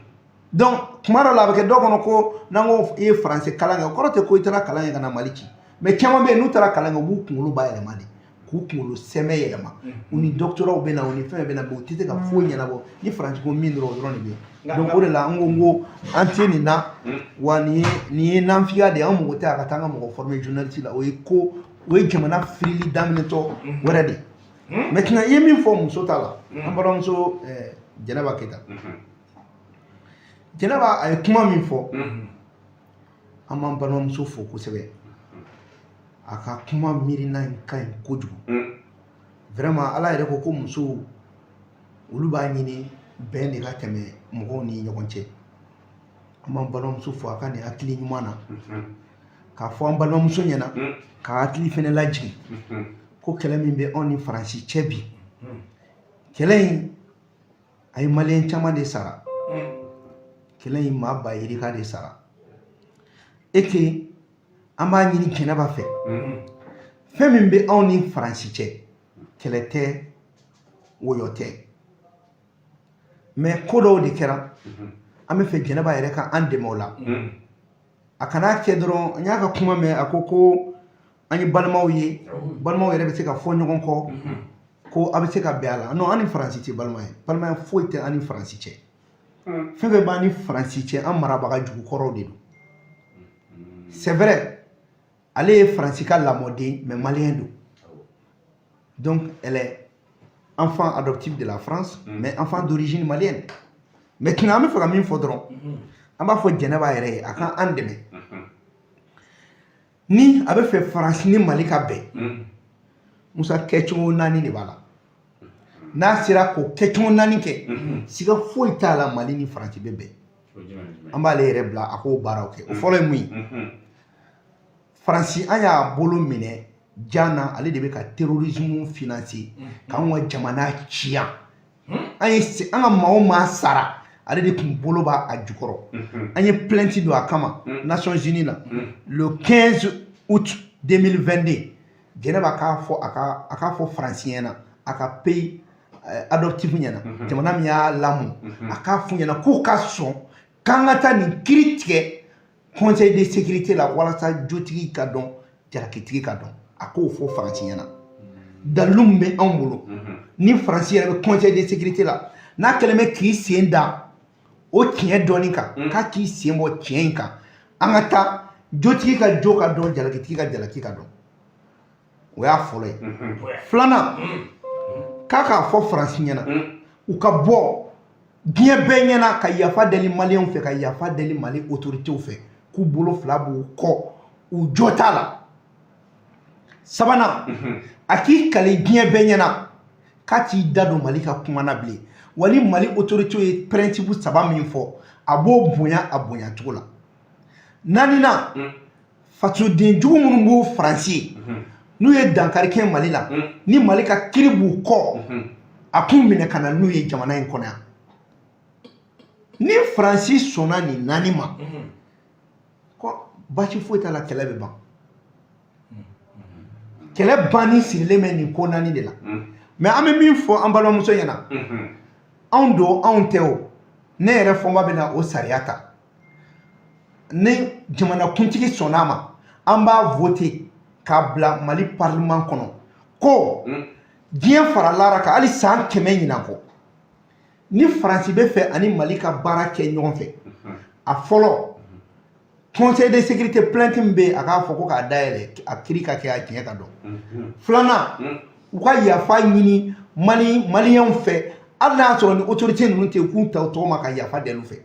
Donc tuma dɔ la, a bɛ kɛ dɔw kɔnɔ ko n'an ko i ye faransi kalan kɛ, o kɔrɔ tɛ ko i taara kalan kɛ ka na Mali ci. Mais caman bɛ yen, n'u taara kalan kɛ, u b'u kunkolo bayɛlɛma de, k'u kunkolo sɛmɛ yɛlɛma. U ni doctorat bɛ na, u ni fɛn bɛ na, mais u tɛ se ka foyi ɲɛnabɔ. Ni faransi ko min dɔrɔn, o dɔrɔn de bɛ yen. Donc o de la an ko n ko an tɛ nin na wa. Nin ye nanfiya de ye. An mago tɛ a ka taa an ka mɔgɔ former journaliste la. O ye ko, o ye jamana firili daminɛtɔ wɛrɛ de ye. Maintenant, i ye min fɔ muso ta la, an balimamuso Jɛnɛba Keyita, Jɛnɛba, a ye kuma min fɔ, an b'an balimamuso fo kosɛbɛ. A ka kuma miirina in ka ɲi kojugu vraiment. Ala yɛrɛ ko ko musow, olu b'a ɲini bɛn de ka tɛmɛ mɔgɔw ni ɲɔgɔn cɛ. An b'an balimamuso fo a ka nin hakili ɲuman na, k'a fɔ an balimamuso ɲɛna, ka hakili fɛnɛ lajigin ko kɛlɛ min bɛ anw ni Faransi cɛ bi, kɛlɛ in, a ye Maliyɛn caman de sara. Kɛlɛ in, maa ba yirika de sara. Et que an b'a ɲini Jɛnɛba fɛ, fɛn min bɛ anw ni Faransi cɛ, kɛlɛ tɛ, wɔyɔ tɛ, mais ko dɔw de kɛra. An bɛ fɛ Jɛnɛba yɛrɛ ka an dɛmɛ o la. A kana kɛ dɔrɔn, n y'a ka kuma mɛn, a ko ko an ye balimaw ye, balimaw yɛrɛ bɛ se ka fɔ ɲɔgɔn kɔ, ko a bɛ se ka bɛn a la. Non, an ni Faransi tɛ balima ye, balimaya foyi tɛ an ni Faransi cɛ. Fɛn fɛn b'an ni Faransi cɛ, an marabaga jugukɔrɔw de don. C'est vrai, ale ye Faransi ka lamɔden, mais malien don. Donc elle est enfant adoptive de la France, mais enfant d'origine malienne. Maintenant, an bɛ fɛ ka min fɔ dɔrɔn, an b'a fɔ Jɛnɛba yɛrɛ ye, a ka an dɛmɛ. Ni a bɛ fɛ Faransi ni Mali ka bɛn, Musa, kɛcogo naani de b'a la. N'a sera k'o kɛcogo naani kɛ, siga foyi t'a la, Mali ni Faransi bɛ bɛn. An b'ale yɛrɛ bila a k'o baaraw kɛ. O fɔlɔ ye mun ye? Faransi, an y'a bolo minɛ jan na, ale de bɛ ka terrorisme financer k'anw ka jamana ci yan. An ye an ka maa o maa sara, ale de tun bolo b'a a jukɔrɔ. An ye plainte don a kama Nations Unies la le 15 août 2022. Jɛnɛba k'a fɔ, a k'a fɔ Faransi ɲɛna, a ka pays adoptif ɲɛna, jamana min y'a lamɔ, a k'a f'u ɲɛna k'u ka sɔn k'an ka taa nin kiiri tigɛ Conseil de sécurité la, walasa jotigi ka dɔn, jalakitigi ka dɔn. A k'o fɔ Faransi ɲɛna. Dalilu min bɛ anw bolo, ni Faransi yɛrɛ bɛ Conseil de sécurité la, n'a kɛlen bɛ k'i sen da o tiɲɛ dɔɔni kan, k'a k'i sen bɔ tiɲɛ in kan, an ka taa jotigi ka jo ka dɔn, jalakitigi ka jalaki ka dɔn. O y'a fɔlɔ ye. Filanan, k'a k'a fɔ Faransi ɲɛna, u ka bɔ diɲɛ bɛɛ ɲɛna ka yafa deli Maliyɛnw fɛ, ka yafa deli Mali autorités fɛ, k'u bolo fila b'u kɔ, u jo t'a la. Sabanan, a k'i kali diɲɛ bɛɛ ɲɛna k'a t'i da don Mali ka kuma na bilen. Wa ni Mali autorités ye principe saba min fɔ, a b'o bonya a bonya cogo la. Naaninan, fasoden jugu minnu b'o Faransi ye, n'u ye dankari kɛ Mali la, ni Mali ka kiiri b'u kɔ, a k'u minɛ ka na n'u ye jamana in kɔnɔ yan. Ni Faransi sɔnna nin naani ma, ko baasi foyi t'a la, kɛlɛ bɛ ban. Kɛlɛ banni sirilen bɛ nin ko naani de la. Mais an bɛ min fɔ an balimamuso ɲɛna, anw don, anw tɛ o, ne yɛrɛ Fɔnba bɛ na o sariya ta. Ni jamanakuntigi sɔnn'a ma, an b'a voter k'a bila Mali parlement kɔnɔ ko diɲɛ farala kan hali san 100 ɲinan kɔ, ni Faransi bɛ fɛ ani Mali ka baara kɛ ɲɔgɔn fɛ, a fɔlɔ, Conseil de sécurité plainte min bɛ yen, a k'a fɔ ko k'a dayɛlɛ, a kiiri ka kɛ, a tiɲɛ ka dɔn. Filanan, u ka yafa ɲini Mali Maliyɛnw fɛ, hali n'a y'a sɔrɔ ni autorité ninnu tɛ yen, k'u ta u tɔgɔ ma ka yafa deli u fɛ.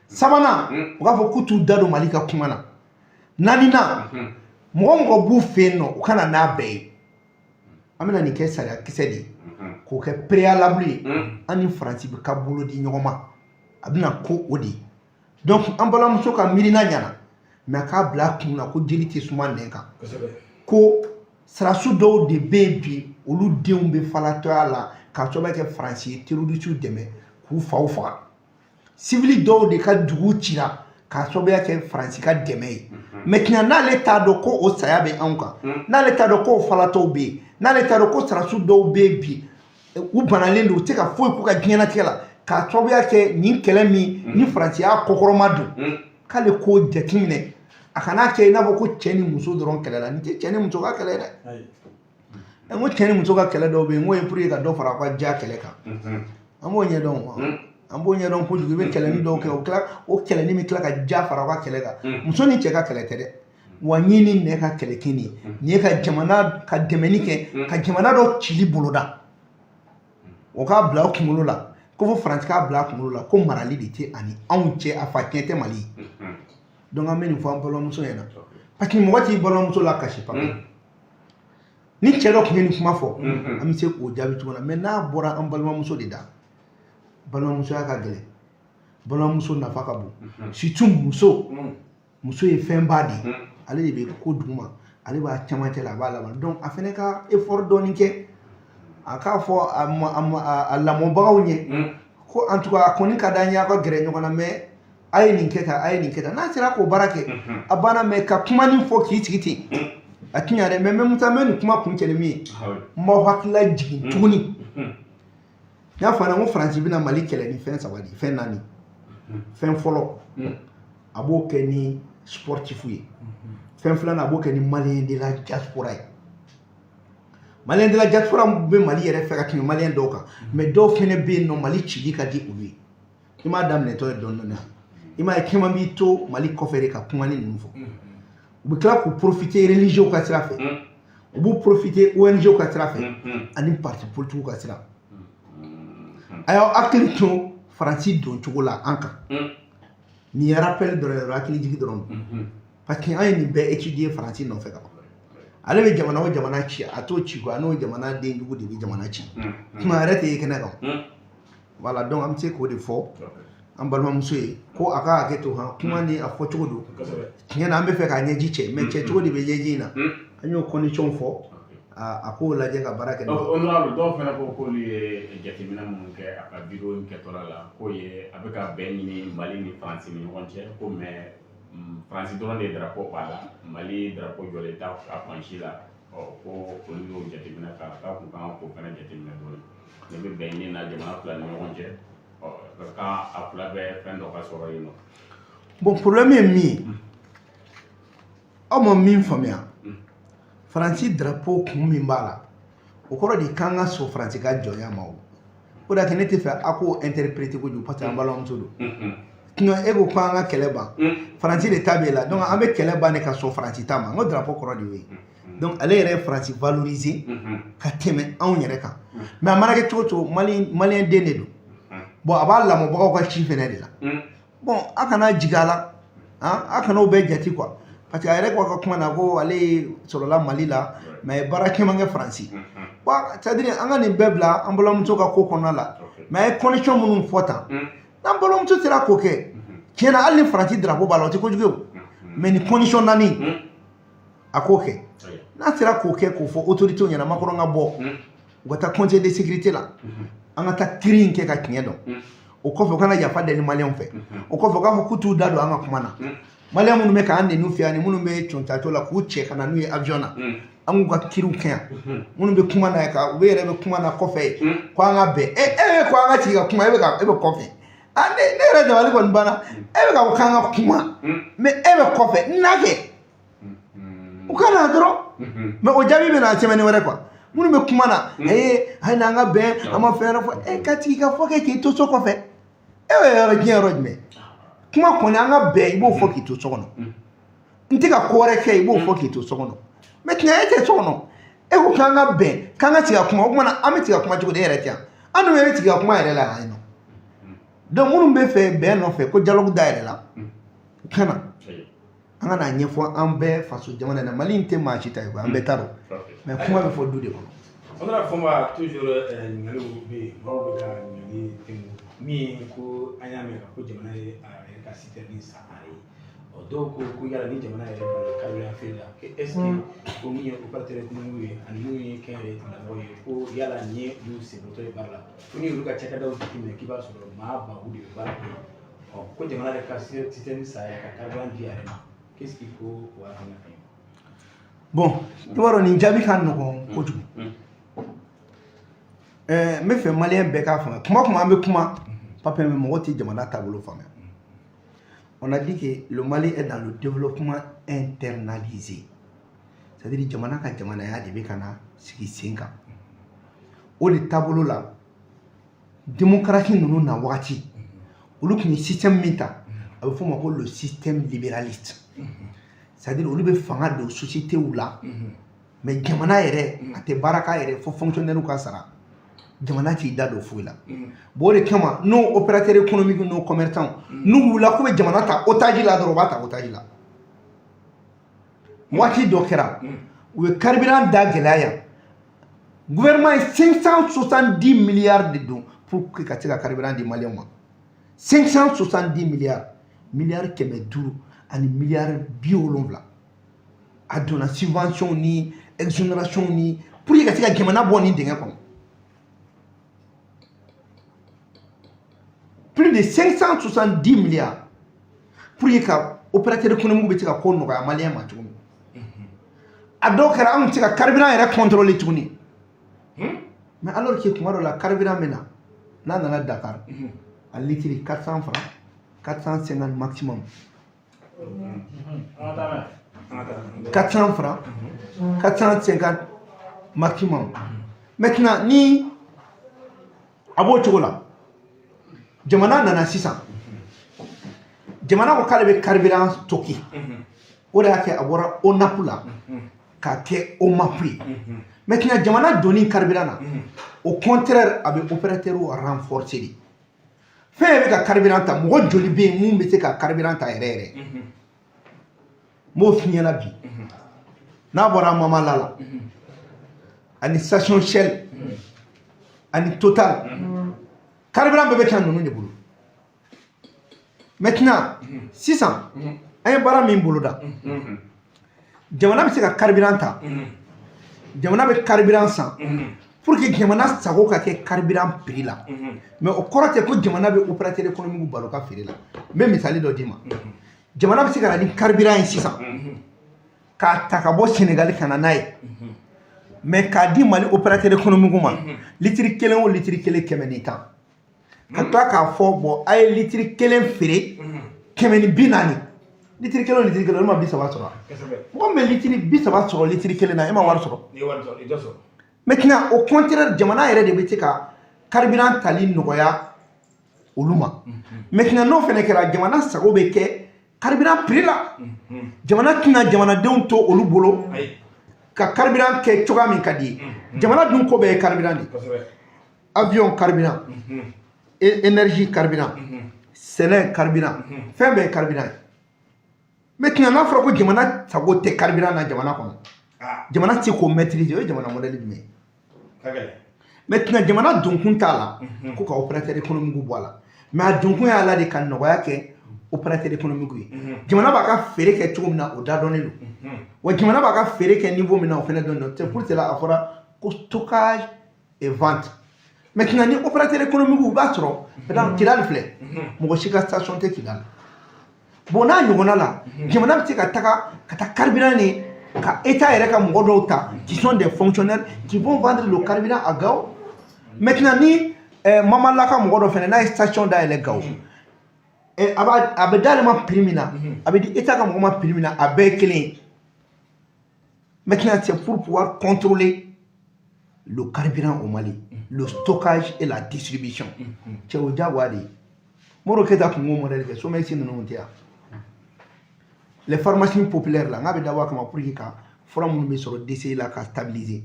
Sabanan, u k'a fɔ k'u t'u da don Mali ka kuma na. Naaninan, mɔgɔ mɔgɔ b'u fɛ yen nɔ, u ka na n'a bɛɛ ye. An bɛna nin kɛ sariya kisɛ de ye, k'o kɛ préalable ye, an ni Faransi bɛ ka bolo di ɲɔgɔn ma. A bɛna ko o de ye. Donc an balimamuso ka miirina ɲɛna, mais a k'a bila a kun na ko jeli tɛ suma nɛn kan, ko sarasu dɔw de bɛ yen bi, olu denw bɛ falatɔya la k'a sababu kɛ Faransi ye terroriste dɛmɛ k'u faw faga. Civil dɔw de ka dugu cira k'a sababuya kɛ Faransi ka dɛmɛ ye. Maintenant, n'ale t'a dɔn ko o saya bɛ anw kan, n'ale t'a dɔn k'o falatɔw bɛ yen, n'ale t'a dɔn ko sarasu dɔw bɛ yen bi, u banalen don, u tɛ ka foyi k'u ka diɲɛlatigɛ la. K'a sababuya kɛ nin kɛlɛ min ni Faransi y'a kɔkɔrɔma don, k'ale k'o jateminɛ, a kana kɛ i n'a fɔ ko cɛ ni muso dɔrɔn kɛlɛ la. Nin tɛ cɛ ni muso ka kɛlɛ ye dɛ. N ko cɛ ni muso ka kɛlɛ dɔw bɛ yen, n ko ye pour que ka dɔ fara aw ka ja kɛlɛ kan. An b'o ɲɛdɔn wa, an b'o ɲɛdɔn kojugu. I bɛ kɛlɛni dɔw kɛ, o tila o kɛlɛni bɛ tila ka ja fara aw ka kɛlɛ kan. Muso ni cɛ ka kɛlɛ tɛ dɛ, wa ɲi ni nɛ ka kɛlɛ tɛ nin ye. Nin ye ka jamana ka dɛmɛni kɛ ka jamana dɔ cili boloda. O k'a bila o kunkolo la ko fo Faransi k'a bila a kunkolo la ko marali de tɛ ani anw cɛ, a fa tiɲɛ tɛ Mali ye. Donc an bɛ nin fɔ an balimamuso ɲɛna, parce que mɔgɔ t'i balimamuso la kasi papi. Ni cɛ dɔ tun ye nin kuma fɔ, an bɛ se k'o jaabi cogo la, mais n'a bɔra an balimamuso de da, balimamusoya ka gɛlɛn, balimamuso nafa ka bon, surtout muso. Muso ye fɛnba de ye, ale de bɛ ko duguma, ale b'a camancɛ la, a b'a laban. Donc a fɛnɛ ka effort dɔɔni kɛ, a k'a fɔ a lamɔbagaw ɲɛ ko en tout cas a kɔni ka d'an ye aw ka gɛrɛ ɲɔgɔn na, mais a ye nin kɛ tan, a ye nin kɛ tan. N'a sera k'o baara kɛ, a banna. Mais ka kuma nin fɔ k'i sigi ten, a ti ɲa dɛ. Mais Musa, n bɛ nin kuma kun cɛ ni min ye, n b'aw hakili jigin tuguni. N y'a fɔ a ɲɛna ko Faransi bɛna Mali kɛlɛ ni fɛn saba de ye, fɛn naani. Fɛn fɔlɔ, a b'o kɛ ni sportif ye. Fɛn filanan, a b'o kɛ ni Malien de la diaspora ye. Malien de la diaspora bɛ Mali yɛrɛ fɛ ka tɛmɛ Malien dɔw kan, mais dɔw fɛnɛ bɛ yen nɔ, Mali cili ka di olu ye. I m'a daminɛtɔ ye dɔɔnin dɔɔnin, i m'a ye caman b'i to Mali kɔfɛ de ka kuma ni ninnu fɔ. U bɛ tila k'u profiter religieux ka sira fɛ, u b'u profiter ONG ka sira fɛ ani parti politique ka sira. A y'aw hakili to Faransi don cogo la an kan. Nin ye rappel dɔrɔn ye, hakili jigi dɔrɔn don, parce que an ye nin bɛɛ étudier Faransi nɔfɛ ka ban. Ale bɛ jamana o jamana ci, a t'o ci quoi, a n'o jamana den jugu de bɛ jamana ci. Kuma yɛrɛ tɛ ye kɛnɛ kan. Voilà, donc an bɛ se k'o de fɔ an balimamuso ye ko a ka hakɛ to han, kuma ni a fɔcogo don. Tiɲɛ na, an bɛ fɛ k'a ɲɛji cɛ, mais cɛ cogo de bɛ ɲɛji in na. An y'o condition fɔ, a k'o lajɛ ka baara kɛ. Donc honorable, dɔw fana ko k'olu ye jateminɛ minnu kɛ a ka vidéo in kɛtɔla la, k'o ye a bɛ ka bɛn ɲini Mali ni Faransi ni ɲɔgɔn cɛ, ko mais Faransi dɔrɔn de ye drapeau b'a la, Mali drapeau jɔlen t'a a fan si la. Ɔ ko olu y'o jateminɛ k'a kun kan k'o fana jateminɛ dɔɔnin. Nin bɛ bɛn ɲini na jamana fila ni ɲɔgɔn cɛ, ɔ ka kan a fila bɛɛ fɛn dɔ ka sɔrɔ yen nɔ. Bon, problème ye min ye, aw ma min faamuya, Faransi drapeau kun min b'a la, o kɔrɔ de k'an ka sɔn Faransi ka jɔnya ma. O o de y'a to ne tɛ fɛ a k'o interpréter kojugu, parce que an balimamuso don. Sinon e ko k'an ka kɛlɛ ban, Faransi de ta b'e la. Donc an bɛ kɛlɛ ban de ka sɔn Faransi ta ma. N ko drapeau kɔrɔ de y'o ye. Donc ale yɛrɛ ye Faransi valoriser ka tɛmɛ anw yɛrɛ kan. Mais a mana kɛ cogo o cogo, Mali, Malien den de don. Bon, a b'a lamɔbagaw ka ci fɛnɛ de la. Bon, a kana jigin a la han, a kana o bɛɛ jate quoi, parce que a yɛrɛ ko a ka kuma na ko ale sɔrɔla Mali la, mais a ye baara caman kɛ Faransi. Bon, c'est à dire an ka nin bɛɛ bila an balimamuso ka ko kɔnɔna la, mais a ye condition minnu fɔ tan, n'an balimamuso sera k'o kɛ, tiɲɛna, hali ni Faransi drapeau b'a la, o tɛ kojugu ye o. Mais nin condition naani, a k'o kɛ. N'a sera k'o kɛ, k'o fɔ autorité ɲɛna, Macron ka bɔ, u ka taa Conseil de sécurité la, an ka taa kiiri in kɛ ka tiɲɛ dɔn. O kɔfɛ, u kana yafa deli Maliyɛnw fɛ. O kɔfɛ, u k'a fɔ k'u t'u da don an ka kuma na. Maliyɛn minnu bɛ k'an nɛni fɛ, ani minnu bɛ cɔntaco la k'u cɛ ka na n'u ye avion na, an k'u ka kiiriw kɛ yan. Minnu bɛ kuma na ka u bɛ yɛrɛ bɛ kuma na kɔfɛ ko an ka bɛn, e ko an ka sigi ka kuma, e bɛ ka e bɛ kɔfɛ. A ne yɛrɛ dabali kɔni banna. E bɛ ka fɔ k'an ka kuma, mais e bɛ kɔfɛ n'a kɛ u ka na dɔrɔn. Mais o jaabi bɛ na semaine wɛrɛ quoi. Minnu bɛ kuma na, ee, hali n'an ka bɛn, an ma fɛn wɛrɛ fɔ, e ka tigi ka fɔ kɛ k'i to so kɔfɛ, e bɛ yɔrɔ diɲɛ yɔrɔ jumɛn? Kuma kɔni, an ka bɛn, i b'o fɔ k'i to so kɔnɔ. N tɛ ka ko wɛrɛ kɛ, i b'o fɔ k'i to so kɔnɔ. Mais tiɲɛ, e tɛ so kɔnɔ, e ko k'an ka bɛn, k'an ka sigi ka kuma. O kuma na, an bɛ sigi ka kuma cogo di? E yɛrɛ tɛ yan, an dun bɛ sigi ka kuma yɛrɛ la yan nɔ. Donc minnu bɛ fɛ bɛn nɔfɛ ko dialogue dayɛlɛ la, u ka na, an ka n'a ɲɛfɔ an bɛɛ faso jamana na. Mali in tɛ maa si ta ye koyi, an bɛɛ ta don, mais kuma bɛ fɔ du de kɔnɔ. Honorable Fɔnba, toujours ɲininkaliw bɛ yen, mɔgɔw bɛ ka ɲininkali tɛnku min ye ko an y'a mɛn ko jamana ye a yɛrɛ ka citerne san a yɛrɛ ye. Ɔ dɔw ko ko yala ni jamana yɛrɛ banna carburant feere la, ko est ce que ko min ye opérateur économique ye ani minnu ye kɛnyɛrɛye tigilamɔgɔw ye, ko yala nin ye olu senbɔtɔ ye baara la, ko ni olu ka cakɛdaw jateminɛ k'i b'a sɔrɔ maa babu de bɛ baara kɛ. Ɔ ko jamana yɛrɛ ka citerne san yɛrɛ ka carburant di a yɛrɛ ma, qu'est ce qu'il faut o hakilina ka ɲi? Bon, i b'a dɔn nin jaabi ka nɔgɔn kojugu. N bɛ fɛ Malien bɛɛ k'a faamuya, kuma kuma an bɛ kuma Papa, mais mɔgɔ tɛ jamana taabolo faamuya. On a dit que le Mali est dans le développement internalisé, c'est-à-dire jamana ka jamanaya de bɛ ka na sigi sen kan. O de taabolo la, démocratie ninnu na wagati, olu tun ye système min ta, a bɛ f'o ma ko le système libéraliste, c'est-à-dire olu bɛ fanga don société la, mais jamana yɛrɛ a tɛ baara k'a yɛrɛ fo fonctionnaire ka sara. Jamana t'i da don foyi la. Bon, o de kama n'o opérateur économique, n'o commerçant, n'u wulila k'u bɛ jamana ta otage la dɔrɔn, u b'a ta otage la. Waati dɔ kɛra, u ye carburant da gɛlɛya yan. Gouvernement ye 570 milliards de don pour que ka se ka carburant di maliyɛnw ma. 570 milliards, miliyari 570 miliyari, a donna subvention ni exonération ni pour que ka se ka jamana bɔ nin dingɛ kɔnɔ. Plus de 570 milliards pour que ka opérateur économique bɛ se ka ko nɔgɔya maliyɛn ma cogo min. A dɔw kɛra, an tun tɛ se ka carburant yɛrɛ contrôler tuguni. Mais alors que tuma dɔ la, carburant bɛ na, n'a nana Dakar, a litre 400 francs, 450 maximum. An ka taa n'a ye. 400 francs, 450 maximum. Maintenant, ni a b'o cogo la, jamana nana sisan, jamana ko k'ale bɛ carburant stocker. O de y'a kɛ a bɔra ONAP la k'a kɛ OMAP ye. Maintenant, jamana donni carburant na, au contraire, a bɛ opérateur renforcer de. Fɛn bɛ ka carburant ta, mɔgɔ joli bɛ yen mun bɛ se ka carburant ta yɛrɛ yɛrɛ? N b'o f'i ɲɛna bi. N'a bɔra Mamala la ani station Shell ani Total, carburant bɛɛ bɛ kɛ ninnu de bolo. Maintenant, sisan an ye baara min boloda, jamana bɛ se ka carburant ta, jamana bɛ carburant san pour que jamana sago ka kɛ carburant prix la. Mais o kɔrɔ tɛ ko jamana bɛ opérateur économique balo ka feere la. N bɛ misali dɔ d'i ma. Jamana bɛ se ka na ni carburant ye sisan, k'a ta ka bɔ Sénégal ka na n'a ye, mais k'a di Mali opérateur économique ma, litiri kelen o litiri kelen 110, ka tila k'a fɔ: bon, a ye litiri kelen feere 140. Litiri kelen o litiri kelen, olu ma 30 sɔrɔ. Mɔgɔ min bɛ litiri 30 sɔrɔ litiri kelen na, e ma wari sɔrɔ. Maintenant, au contraire, jamana yɛrɛ de bɛ se ka carburant tali nɔgɔya olu ma. Maintenant, n'o fana kɛra, jamana sago bɛ kɛ carburant prix la. Jamana tɛna jamanadenw to olu bolo ka carburant kɛ cogoya min ka di ye. Jamana dun ko bɛɛ ye carburant de ye: avion carburant, énergie carburant, sɛnɛ carburant, fɛn bɛɛ ye carburant ye. Maintenant, n'a fɔra ko jamana sago tɛ carburant na jamana kɔnɔ, jamana tɛ se k'o maîtriser, o ye jamana modèle jumɛn ye? Maintenant, jamana donkun t'a la ko ka opérateur économique bɔ a la, mais a donkun y'a la de ka nɔgɔya kɛ opérateur économique ye. Jamana b'a ka feere kɛ cogo min na, o da dɔnnen don wa. Jamana b'a ka feere kɛ niveau min na, o fana dɔnnen don. C'est pour cela a fɔra ko stockage et vente. Maintenant, ni opérateur économique, u b'a sɔrɔ par exemple Kidali filɛ, mɔgɔ si ka station tɛ Kidali. Bon, n'a ɲɔgɔnna la, jamana bɛ se ka taga ka taa carburant ni ka état yɛrɛ ka mɔgɔ dɔw ta qui sont des fonctionnaires qui vont vendre le carburant à Gao. Maintenant, ni Mamala ka mɔgɔ dɔ fɛnɛ n'a ye station dayɛlɛ Gao, a b'a a bɛ d'ale ma prix min na, a bɛ di état ka mɔgɔ ma prix min na, a bɛɛ ye kelen ye. Maintenant, c'est pour pouvoir contrôler le carburant au Mali, le stockage et la distribution. Cɛ, o diyagoya de ye. Modibo Keyita tun k'o modèle kɛ. SOMEX ninnu tɛ yan, les pharmacies populaires la, n k'a bɛ dabɔ a kama pour que ka fura minnu bɛ sɔrɔ DCI la ka stabiliser.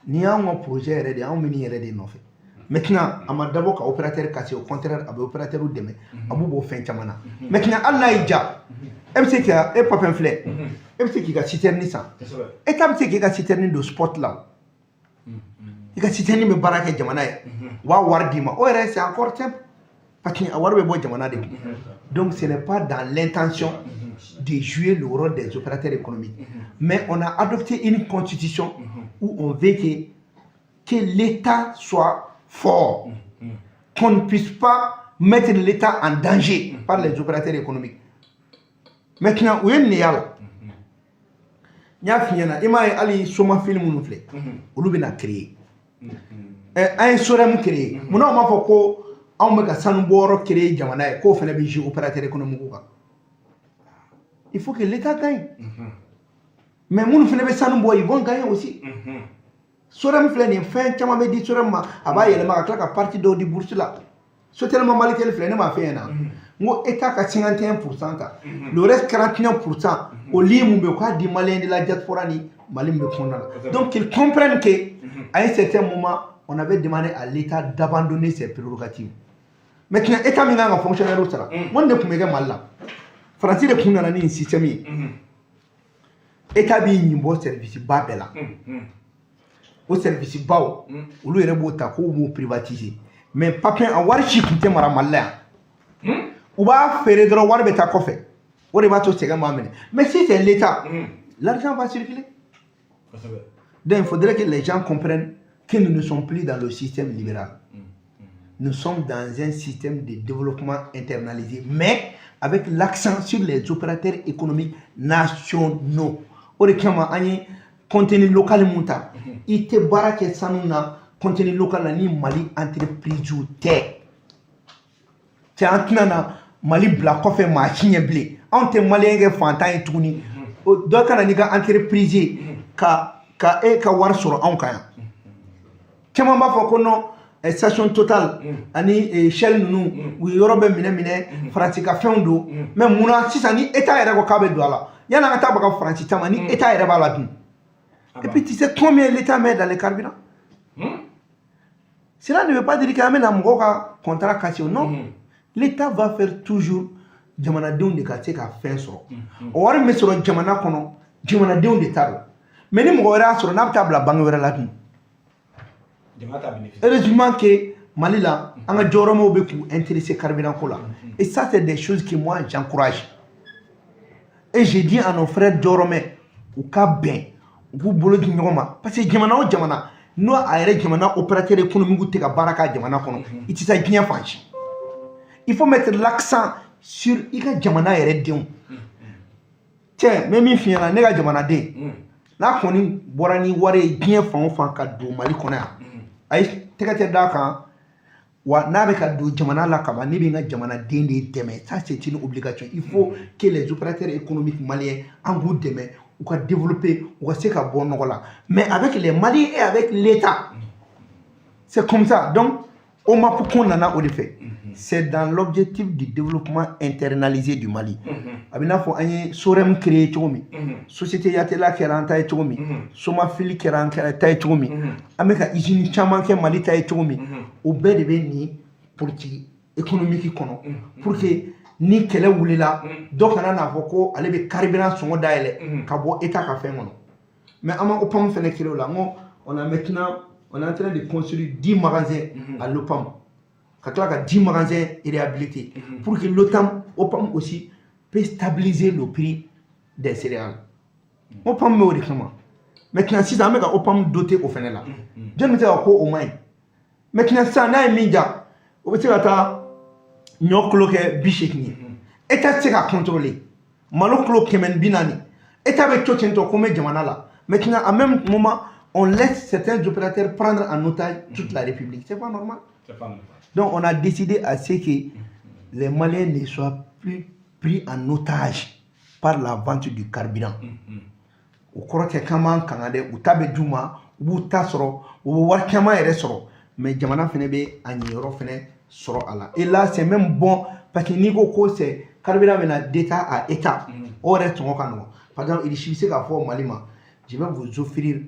Nin y'anw ka projet yɛrɛ de ye, anw bɛ nin yɛrɛ de nɔfɛ. Maintenant, a ma dabɔ ka opérateur casser, au contraire, a bɛ opérateur dɛmɛ, a b'u bɔ fɛn caman na. Maintenant, hali n'a y'i ja, e bɛ se ka e papin filɛ, e bɛ se k'i ka citerne san, état bɛ se k'i ka citerne don spot la, i ka citerne bɛ baara kɛ jamana ye, u b'a wari d'i ma. O yɛrɛ, c'est encore simple parce que a wari bɛ bɔ jamana de kun. Donc ce n'est pas dans l'intention de jouer le rôle des opérateurs économiques, mais on a adopté une constitution où on veut que l'État soit fort, qu'on ne puisse pas mettre l'État en danger par les opérateurs économiques. Maintenant, u ye nin y'a la, n y'a f'i ɲɛna, i m'a ye, hali Somafili minnu filɛ, olu bɛna créer. Ɛ, an ye SOREM créer, munna o m'a fɔ ko Anw bɛ ka sanu bɔyɔrɔ créer jamana ye, k'o fana bɛ jouer opérateur économique kan. Il faut que l'État gagne, mais minnu fana bɛ sanu bɔ, ils vont gagner aussi. SOREM filɛ nin ye, fɛn caman bɛ di SOREM ma, a b'a yɛlɛma ka tila ka partie dɔw di bourse la. Sotelma Malitel filɛ, ne m'a f'e ɲɛna n ko État ka 51% ta, le reste 49%, o ligne mun bɛ yen, k'a di Malien de la diaspora ni Mali min bɛ kɔnɔna la. Donc qu'ils comprennent que à un certain moment, on avait demandé à l'État d'abandonner ses prérogatives. Maintenant, État min kan ka fonctionnaire sara, n ko nin de tun bɛ kɛ Mali la. Faransi de tun nana ni nin système ye. État b'i ɲin bɔ service ba bɛɛ la. O service baw, olu yɛrɛ b'o ta k'u b'o privatiser, mais papier a wari si tun tɛ mara Mali la yan. U b'a feere dɔrɔn, wari bɛ taa kɔfɛ. O de b'a to sɛgɛn b'a minɛ. Mais si c'est l'État, l'argent va circuler. Donc il faudrait que les gens comprennent que nous ne sommes plus dans le système libéral. Nous sommes dans un système de développement internalisé, mais avec l'accent sur les opérateurs économiques nationaux. O de kama an ye contenu local mun ta. I tɛ baara kɛ sanu na contenu local la ni Mali entreprise tɛ. Cɛ, an tɛna na Mali bila kɔfɛ maa si ɲɛ bilen. Anw tɛ Malien kɛ fantan ye tuguni. Dɔ ka na n'i ka entreprise ye ka e ka wari sɔrɔ anw kan yan. Caman b'a fɔ ko non, station Total ani Shell ninnu, u ye yɔrɔ bɛɛ minɛ minɛ, Faransi ka fɛnw don. Mais munna sisan ni État yɛrɛ ko k'a bɛ don a la, yanni an ka taa baga Faransi ta ma, ni État yɛrɛ b'a la dun? Et puis tu sais combien l'État met dans les carburants? Cela ne veut pas dire qu'an bɛna mɔgɔw ka contrat casser. Non, l'État va faire toujours jamanadenw de ka se ka fɛn sɔrɔ. O wari min bɛ sɔrɔ jamana kɔnɔ, jamanadenw de ta don. Mais ni mɔgɔ wɛrɛ y'a sɔrɔ n'a bɛ taa bila banque wɛrɛ la dun? Heureusement que Mali la, an ka jɔyɔrɔmaw bɛ k'u intéresser carburant ko la. Et ça, c'est des choses que moi j'encourage et j'ai dit à nos frères jɔyɔrɔmɛ, u ka bɛn, u k'u bolo di ɲɔgɔn ma, parce que jamana o jamana n'o a yɛrɛ jamana opérateur économique tɛ ka baara k'a jamana kɔnɔ, i tɛ se diɲɛ fan si. Il faut mettre l'accent sur i ka jamana yɛrɛ denw. Cɛ, n bɛ min f'i ɲɛna, ne ka jamanaden n'a kɔni bɔra ni wari ye diɲɛ fan o fan ka don Mali kɔnɔ yan, ayi, tɛgɛ tɛ d'a kan. Wa n'a bɛ ka don jamana la kaban, ne bɛ n ka jamanaden de dɛmɛ. Ça, c'est une obligation. Il faut que les opérateurs économiques maliens, an k'u dɛmɛ u ka développer, u ka se ka bɔ nɔgɔ la, mais avec les Maliens et avec l'État. C'est comme ça. Donc OMAP ko nana o de fɛ. C'est dans l'objectif du développement internalisé du Mali. A bɛ n'a fɔ an ye SOREM créé cogo min, société Yatela kɛra an ta ye cogo min, Somafili kɛra an ta ye cogo min, an bɛ ka usine caman kɛ Mali ta ye cogo min, o bɛɛ de bɛ nin politique économique kɔnɔ, pour que ni kɛlɛ wulila, dɔ kana n'a fɔ ko ale bɛ carburant sɔngɔ dayɛlɛ ka bɔ État ka fɛn kɔnɔ. Mais an ma OPAM fɛnɛ créé o la. N ko on a maintenant, on est en train de construire 10 magasins à l'OPAM, ka tila ka 10 magasins réhabilités, pour que l'OTAM, OPAM aussi peut stabiliser le prix des céréales. OPAM bɛ o de kama. Maintenant sisan, an bɛ ka OPAM doter o fɛnɛ la. Jɔnni bɛ se ka ko o man ɲi? Maintenant sisan, n'a ye min ja, o bɛ se ka taa ɲɔ kilo kɛ 80 ye, État tɛ se ka contrôler. Malo kilo 140, État bɛ to ten tɔ ko n bɛ jamana la. Maintenant, en même moment, on laisse certains opérateurs prendre en otage toute la République. C'est pas normal. C'est pas normal. Donc on a décidé à ce que les Maliens ne soient plus pris en otage par la vente du carburant. O kɔrɔ tɛ k'an b'an kanga dɛ. U ta bɛ d'u ma, u b'u ta sɔrɔ, u bɛ wari caman yɛrɛ sɔrɔ, mais jamana fɛnɛ bɛ a ɲɛyɔrɔ fɛnɛ sɔrɔ a la. Et là, c'est même bon, parce que n'i ko ko c'est carburant bɛ na d'État à État, o yɛrɛ sɔngɔ ka nɔgɔn. Par exemple, Russie bɛ se k'a fɔ Mali ma: je vais vous offrir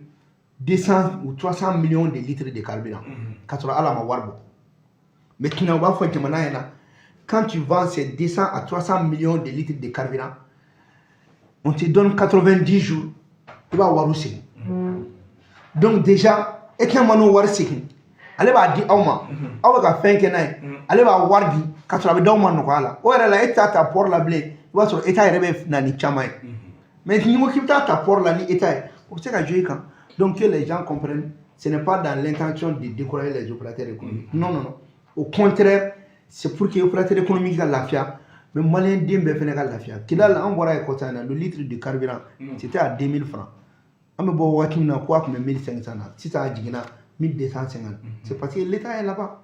200 ou 300 millions de litres de carburant, k'a sɔrɔ hali a ma wari bɔ. Maintenant, u b'a fɔ jamana ɲɛna: quand tu vends ces 200 à 300 millions de litres de carburant, on te donne 90 jours, i b'a wari segin. Donc déjà, État man'o wari segin, ale b'a di aw ma, aw bɛ ka fɛn kɛ n'a ye, ale b'a wari di k'a sɔrɔ a bɛ d'aw ma nɔgɔya la. O yɛrɛ la, e t'a ta port la bilen, i b'a sɔrɔ État yɛrɛ bɛ na ni caman ye. Mais n'i ko k'i bɛ taa ta port la ni État ye, o bɛ se ka jouer i kan. Donc que les gens comprennent, ce n'est pas dans l'intention de décourager les opérateurs économiques. Non, non, non, au contraire, c'est pour que opérateur économique ka lafiya, mais Malien den bɛɛ fɛnɛ ka lafiya. Kidal, an bɔra yen kɔsa in na, le litre de carburant, c'était à 2000 francs. An bɛ bɔ wagati min na, ko a tun bɛ 1500 na, sisan a jiginna 1250. C'est parce que l'État est là-bas.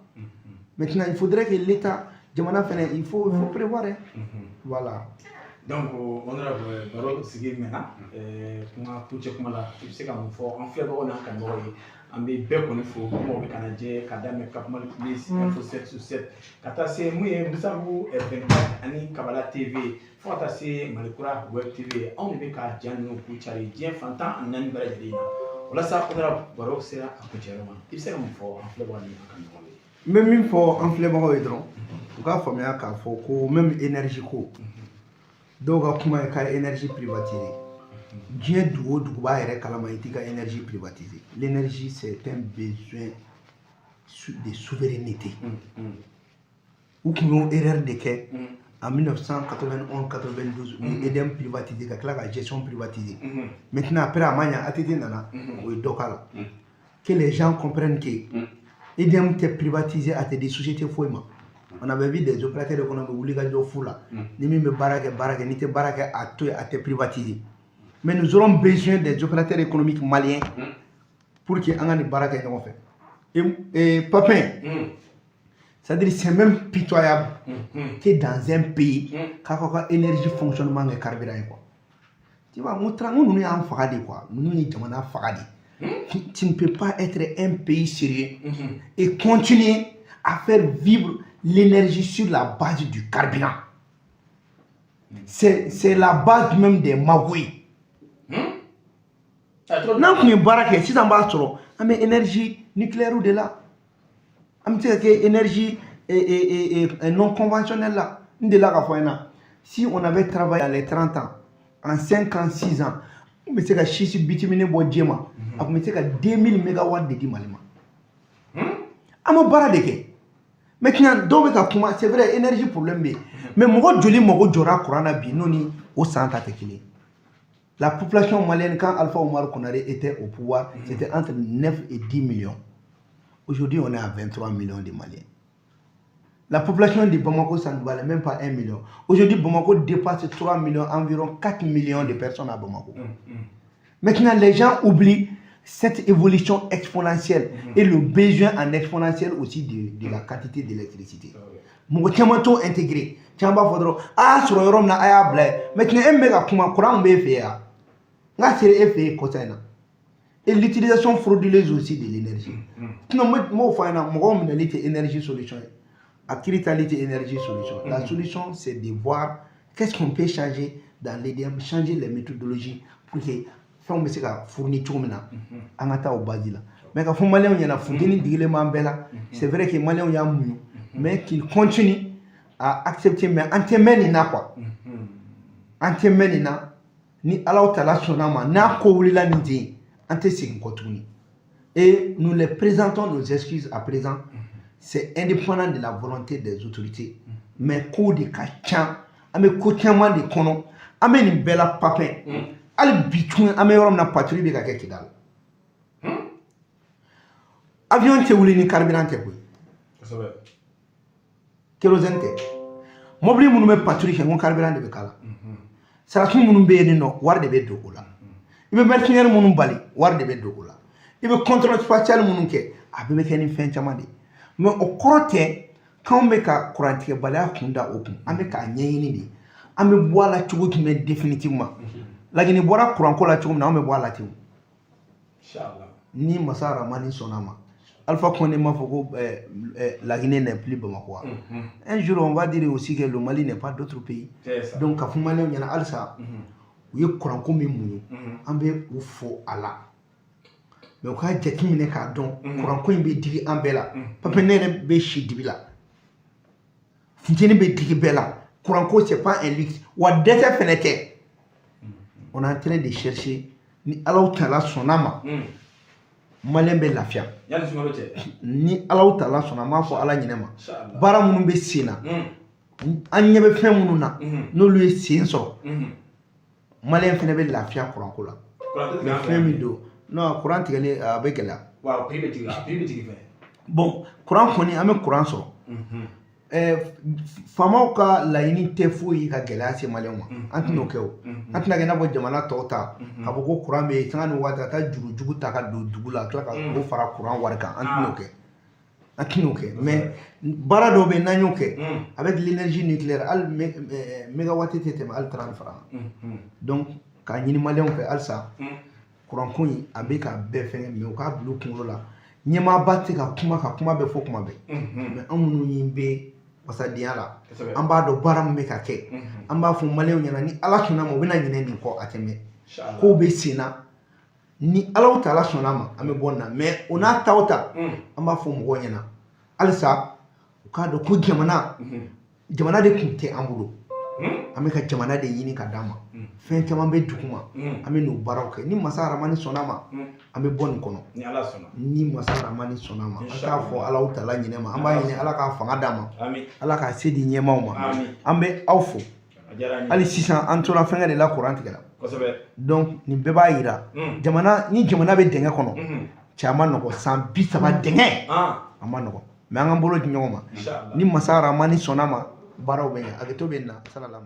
Maintenant, il faudrait que l'État, jamana fɛnɛ, il faut prévoir, hein. Voilà. Donc honorable, baro sigi mɛnna. Kuma kuncɛ kuma la, i bɛ se ka mun fɔ an filɛbagaw n'an kanubagaw ye? An bɛ bɛɛ kɔni fo, mɔgɔw bɛ ka na jɛ ka daminɛ Cap Mali Plus Info 7 sur 7, ka taa se mun ye Musabu 24 ani Kabala TV, fo ka taa se Malikura Web TV. Anw de bɛ ka ja ninnu k'u cari diɲɛ fan 14 bɛɛ lajɛlen na. Walasa, honorable, baro sera a kuncɛyɔrɔ ma, i bɛ se ka mun fɔ an filɛbagaw ni an kanubagaw ye? N bɛ min fɔ an filɛbagaw ye dɔrɔn, u k'a faamuya k'a fɔ ko même énergie ko, dɔw ka kuma ye k'a énergie privatiser. Diɲɛ dugu o dugu b'a yɛrɛ kalama, i t'i ka énergie privatiser. L'énergie, c'est un besoin de souveraineté. U tun y'o erreur de kɛ en 1991 92, u ye EDM privatiser ka tila ka gestion privatiser. Maintenant, après, a ma ɲa, ATT nana, o ye dɔ k'a la. Que les gens comprennent que EDM tɛ privatiser, a tɛ di société foyi ma. On avait vu des opérateurs économiques wuli ka jɔ fu la. Ni min bɛ baara kɛ, baara kɛ, n'i tɛ baara kɛ, a to yen, a tɛ privatiser. Mais nous aurons besoin des opérateurs économiques maliens pour que an ka nin baara kɛ ɲɔgɔn fɛ. Et Papin, c'est-à-dire, c'est même pitoyable que dans un pays k'a ka ka énergie fonctionnement kɛ carburant ye, quoi. Tu vois, n ko ninnu y'an faga de, quoi. Ninnu ye jamana faga de. Tu ne peux pas être un pays sérieux et continuer à faire vivre l'énergie sur la base du carburant. C'est la base même des magouilles. N'an tun ye baara kɛ sisan, b'a sɔrɔ an bɛ énergie nucléaire de la, an bɛ se ka kɛ énergie non conventionnelle la. N delila k'a fɔ ɲɛna, si on avait travaillé dans les 30 ans, en 5 ans, 6 ans, n bɛ se ka schiste bitumineux bɔ Diéma, a tun bɛ se ka 2000 mégawatts de di Mali ma. An ma baara de kɛ. Maintenant, dɔw bɛ ka kuma, c'est vrai, énergie problème bɛ yen, mais mɔgɔ joli mago jɔra courant na bi, n'o ni o san ta tɛ kelen ye? La population malienne, quand Alpha Omar Konaré était au pouvoir, c'était entre 9 et 10 millions. Aujourd'hui, on est à 23 millions de Maliens. La population de Bamako, ça ne valait même pas 1 million. Aujourd'hui, Bamako dépasse 3 millions, environ 4 millions de personnes à Bamako. Maintenant, les gens oublient cette évolution exponentielle et le besoin en exponentiel aussi de la quantité d'électricité. Mɔgɔ caman t'o intégré. Caman b'a fɔ dɔrɔn a y'a sɔrɔ yɔrɔ min na, a y'a bila yen. Maintenant, e min bɛ ka kuma, courant min b'e fɛ yan, n k'a sera e fɛ yen kɔsa in na. Et l'utilisation frauduleuse aussi de l'énergie. Sinon, n m'o fɔ an ɲɛna, mɔgɔw minɛli tɛ énergie solution ye, a kiiri tali tɛ énergie solution. La solution, c'est de voir qu'est-ce qu'on peut changer dans l'EDM, changer les méthodologies pour que fɛnw bɛ se ka fournir cogo min na, an ka taa o base la. Mais ka fɔ maliyɛnw ɲɛna, funteni digilen b'an bɛɛ la. C'est vrai que maliyɛnw y'a muɲu, mais qu'ils continuent à accepter. Mais an tɛ mɛn nin na, quoi. An tɛ mɛn nin na. Ni Alahu Taala sɔnna ma, n'a ko wulila nin ten, an tɛ segin kɔ tuguni. Et nous les présentons nos excuses à présent. C'est indépendant de la volonté des autorités, mais kow de ka ca, an bɛ ko caman de kɔnɔ, an bɛ nin bɛɛ la. Papin, hali bi tun, an bɛ yɔrɔ min na, patrouille bɛ ka kɛ Kidali. Avion tɛ wuli ni carburant tɛ koyi. Kérosène tɛ. Mobili minnu bɛ patrouille kɛ, n ko carburant de bɛ k'a la. Sarasi minnu bɛ yen nɔ, wari de bɛ don o la. I bɛ mercenaire minnu bali, wari de bɛ don o la. I bɛ contrôle spatial minnu kɛ, a bɛɛ bɛ kɛ ni fɛn caman de ye. Mais o kɔrɔ tɛ k'anw bɛ ka kurantigɛbaliya kun da o kun. An bɛ k'a ɲɛɲini de, an bɛ bɔ a la cogo jumɛn définitivement. Laginɛ bɔra kuranko la cogo min na, anw bɛ bɔ a la ten ni masa Ramani sɔnna a ma. Alpha Condé m'a fɔ ko la Guinée n'est plus Bamako. Un jour, on va dire aussi que le Mali n'est pas d'autre pays. Donc ka fɔ maliyɛnw ɲɛna halisa, u ye kuranko min muɲu, an bɛ u fo a la, mais u k'a jateminɛ k'a dɔn, kuranko in bɛ digi an bɛɛ la. Parce que ne yɛrɛ bɛ si dibi la, funteni bɛ digi bɛɛ la. Kuranko, c'est pas un luxe, wa dɛsɛ fɛnɛ tɛ. On est en train de chercher. Ni Alahu Taala sɔnna ma, maliyɛn bɛ lafiya. Yanni sunkalo cɛ. Ni Alahu Taala sɔnna, an b'a fɔ Ala ɲinɛ ma. Baara minnu bɛ sen na, an ɲɛ bɛ fɛn minnu na, n'olu ye sen sɔrɔ, maliyɛn fɛnɛ bɛ lafiya kuranko la. Mais fɛn min don, non, kuran tigɛli a bɛ gɛlɛya. Wa prix bɛ jigin, a prix bɛ jigin fɛnɛ. Bon, kuran kɔni, an bɛ kuran sɔrɔ. Faamaw ka laɲini tɛ foyi ka gɛlɛya se maliyɛnw ma. An tɛn'o kɛ o. An tɛna kɛ i n'a fɔ jamana tɔw ta, k'a fɔ ko kuran bɛ yen, sanga ni waati ka taa juru jugu ta ka don dugu la, ka tila ka o fara kuran wari kan. An tɛn'o kɛ. An tɛn'o kɛ, mais baara dɔw bɛ yen, n'an y'o kɛ avec l'énergie nucléaire, hali mégawatt tɛ tɛmɛ hali 30 francs. Donc k'a ɲini Maliyɛnw fɛ halisa, kuranko in a bɛ ka bɛɛ fɛngɛ, mais u k'a bila u kunkolo la, ɲɛmaaba tɛ ka kuma ka kuma bɛɛ fɔ kuma bɛɛ, mais an minnu bɛ wasadenya la, an b'a dɔn baara min bɛ ka kɛ. An b'a fɔ Maliyɛnw ɲɛna, ni Ala sɔnna ma, u bɛna ɲinɛ nin kɔ, a tɛ mɛn. Kow bɛ sen na, ni Ala taala sɔnna ma, an bɛ bɔ nin na. Mais o n'a ta o ta, an b'a fɔ mɔgɔw ɲɛna halisa, u k'a dɔn ko jamana de tun tɛ an bolo. An bɛ ka jamana de ɲini ka d'an ma. Fɛn caman bɛ duguma, an bɛ n'o baaraw kɛ. Ni masa Aramani sɔnna ma, an bɛ bɔ nin kɔnɔ. Ni Ala sɔnna. Ni masa Aramani sɔnna ma, an t'a fɔ Ala taala ɲinɛ ma, an b'a ɲini Ala k'a fanga d'an ma, Ala k'a se di ɲɛmaaw ma. An bɛ aw fo hali sisan. An tora fɛnkɛ de la, kuran tigɛra. Donc nin bɛɛ b'a yira, jamana ni jamana bɛ dingɛ kɔnɔ, cɛ, a ma nɔgɔ. San 30 dingɛ, a ma nɔgɔ, mais an k'an bolo di ɲɔgɔn ma. Ni masa Aramani sɔnna ma, baaraw bɛ ɲɛ. Hakɛto bɛ nin na. Salala.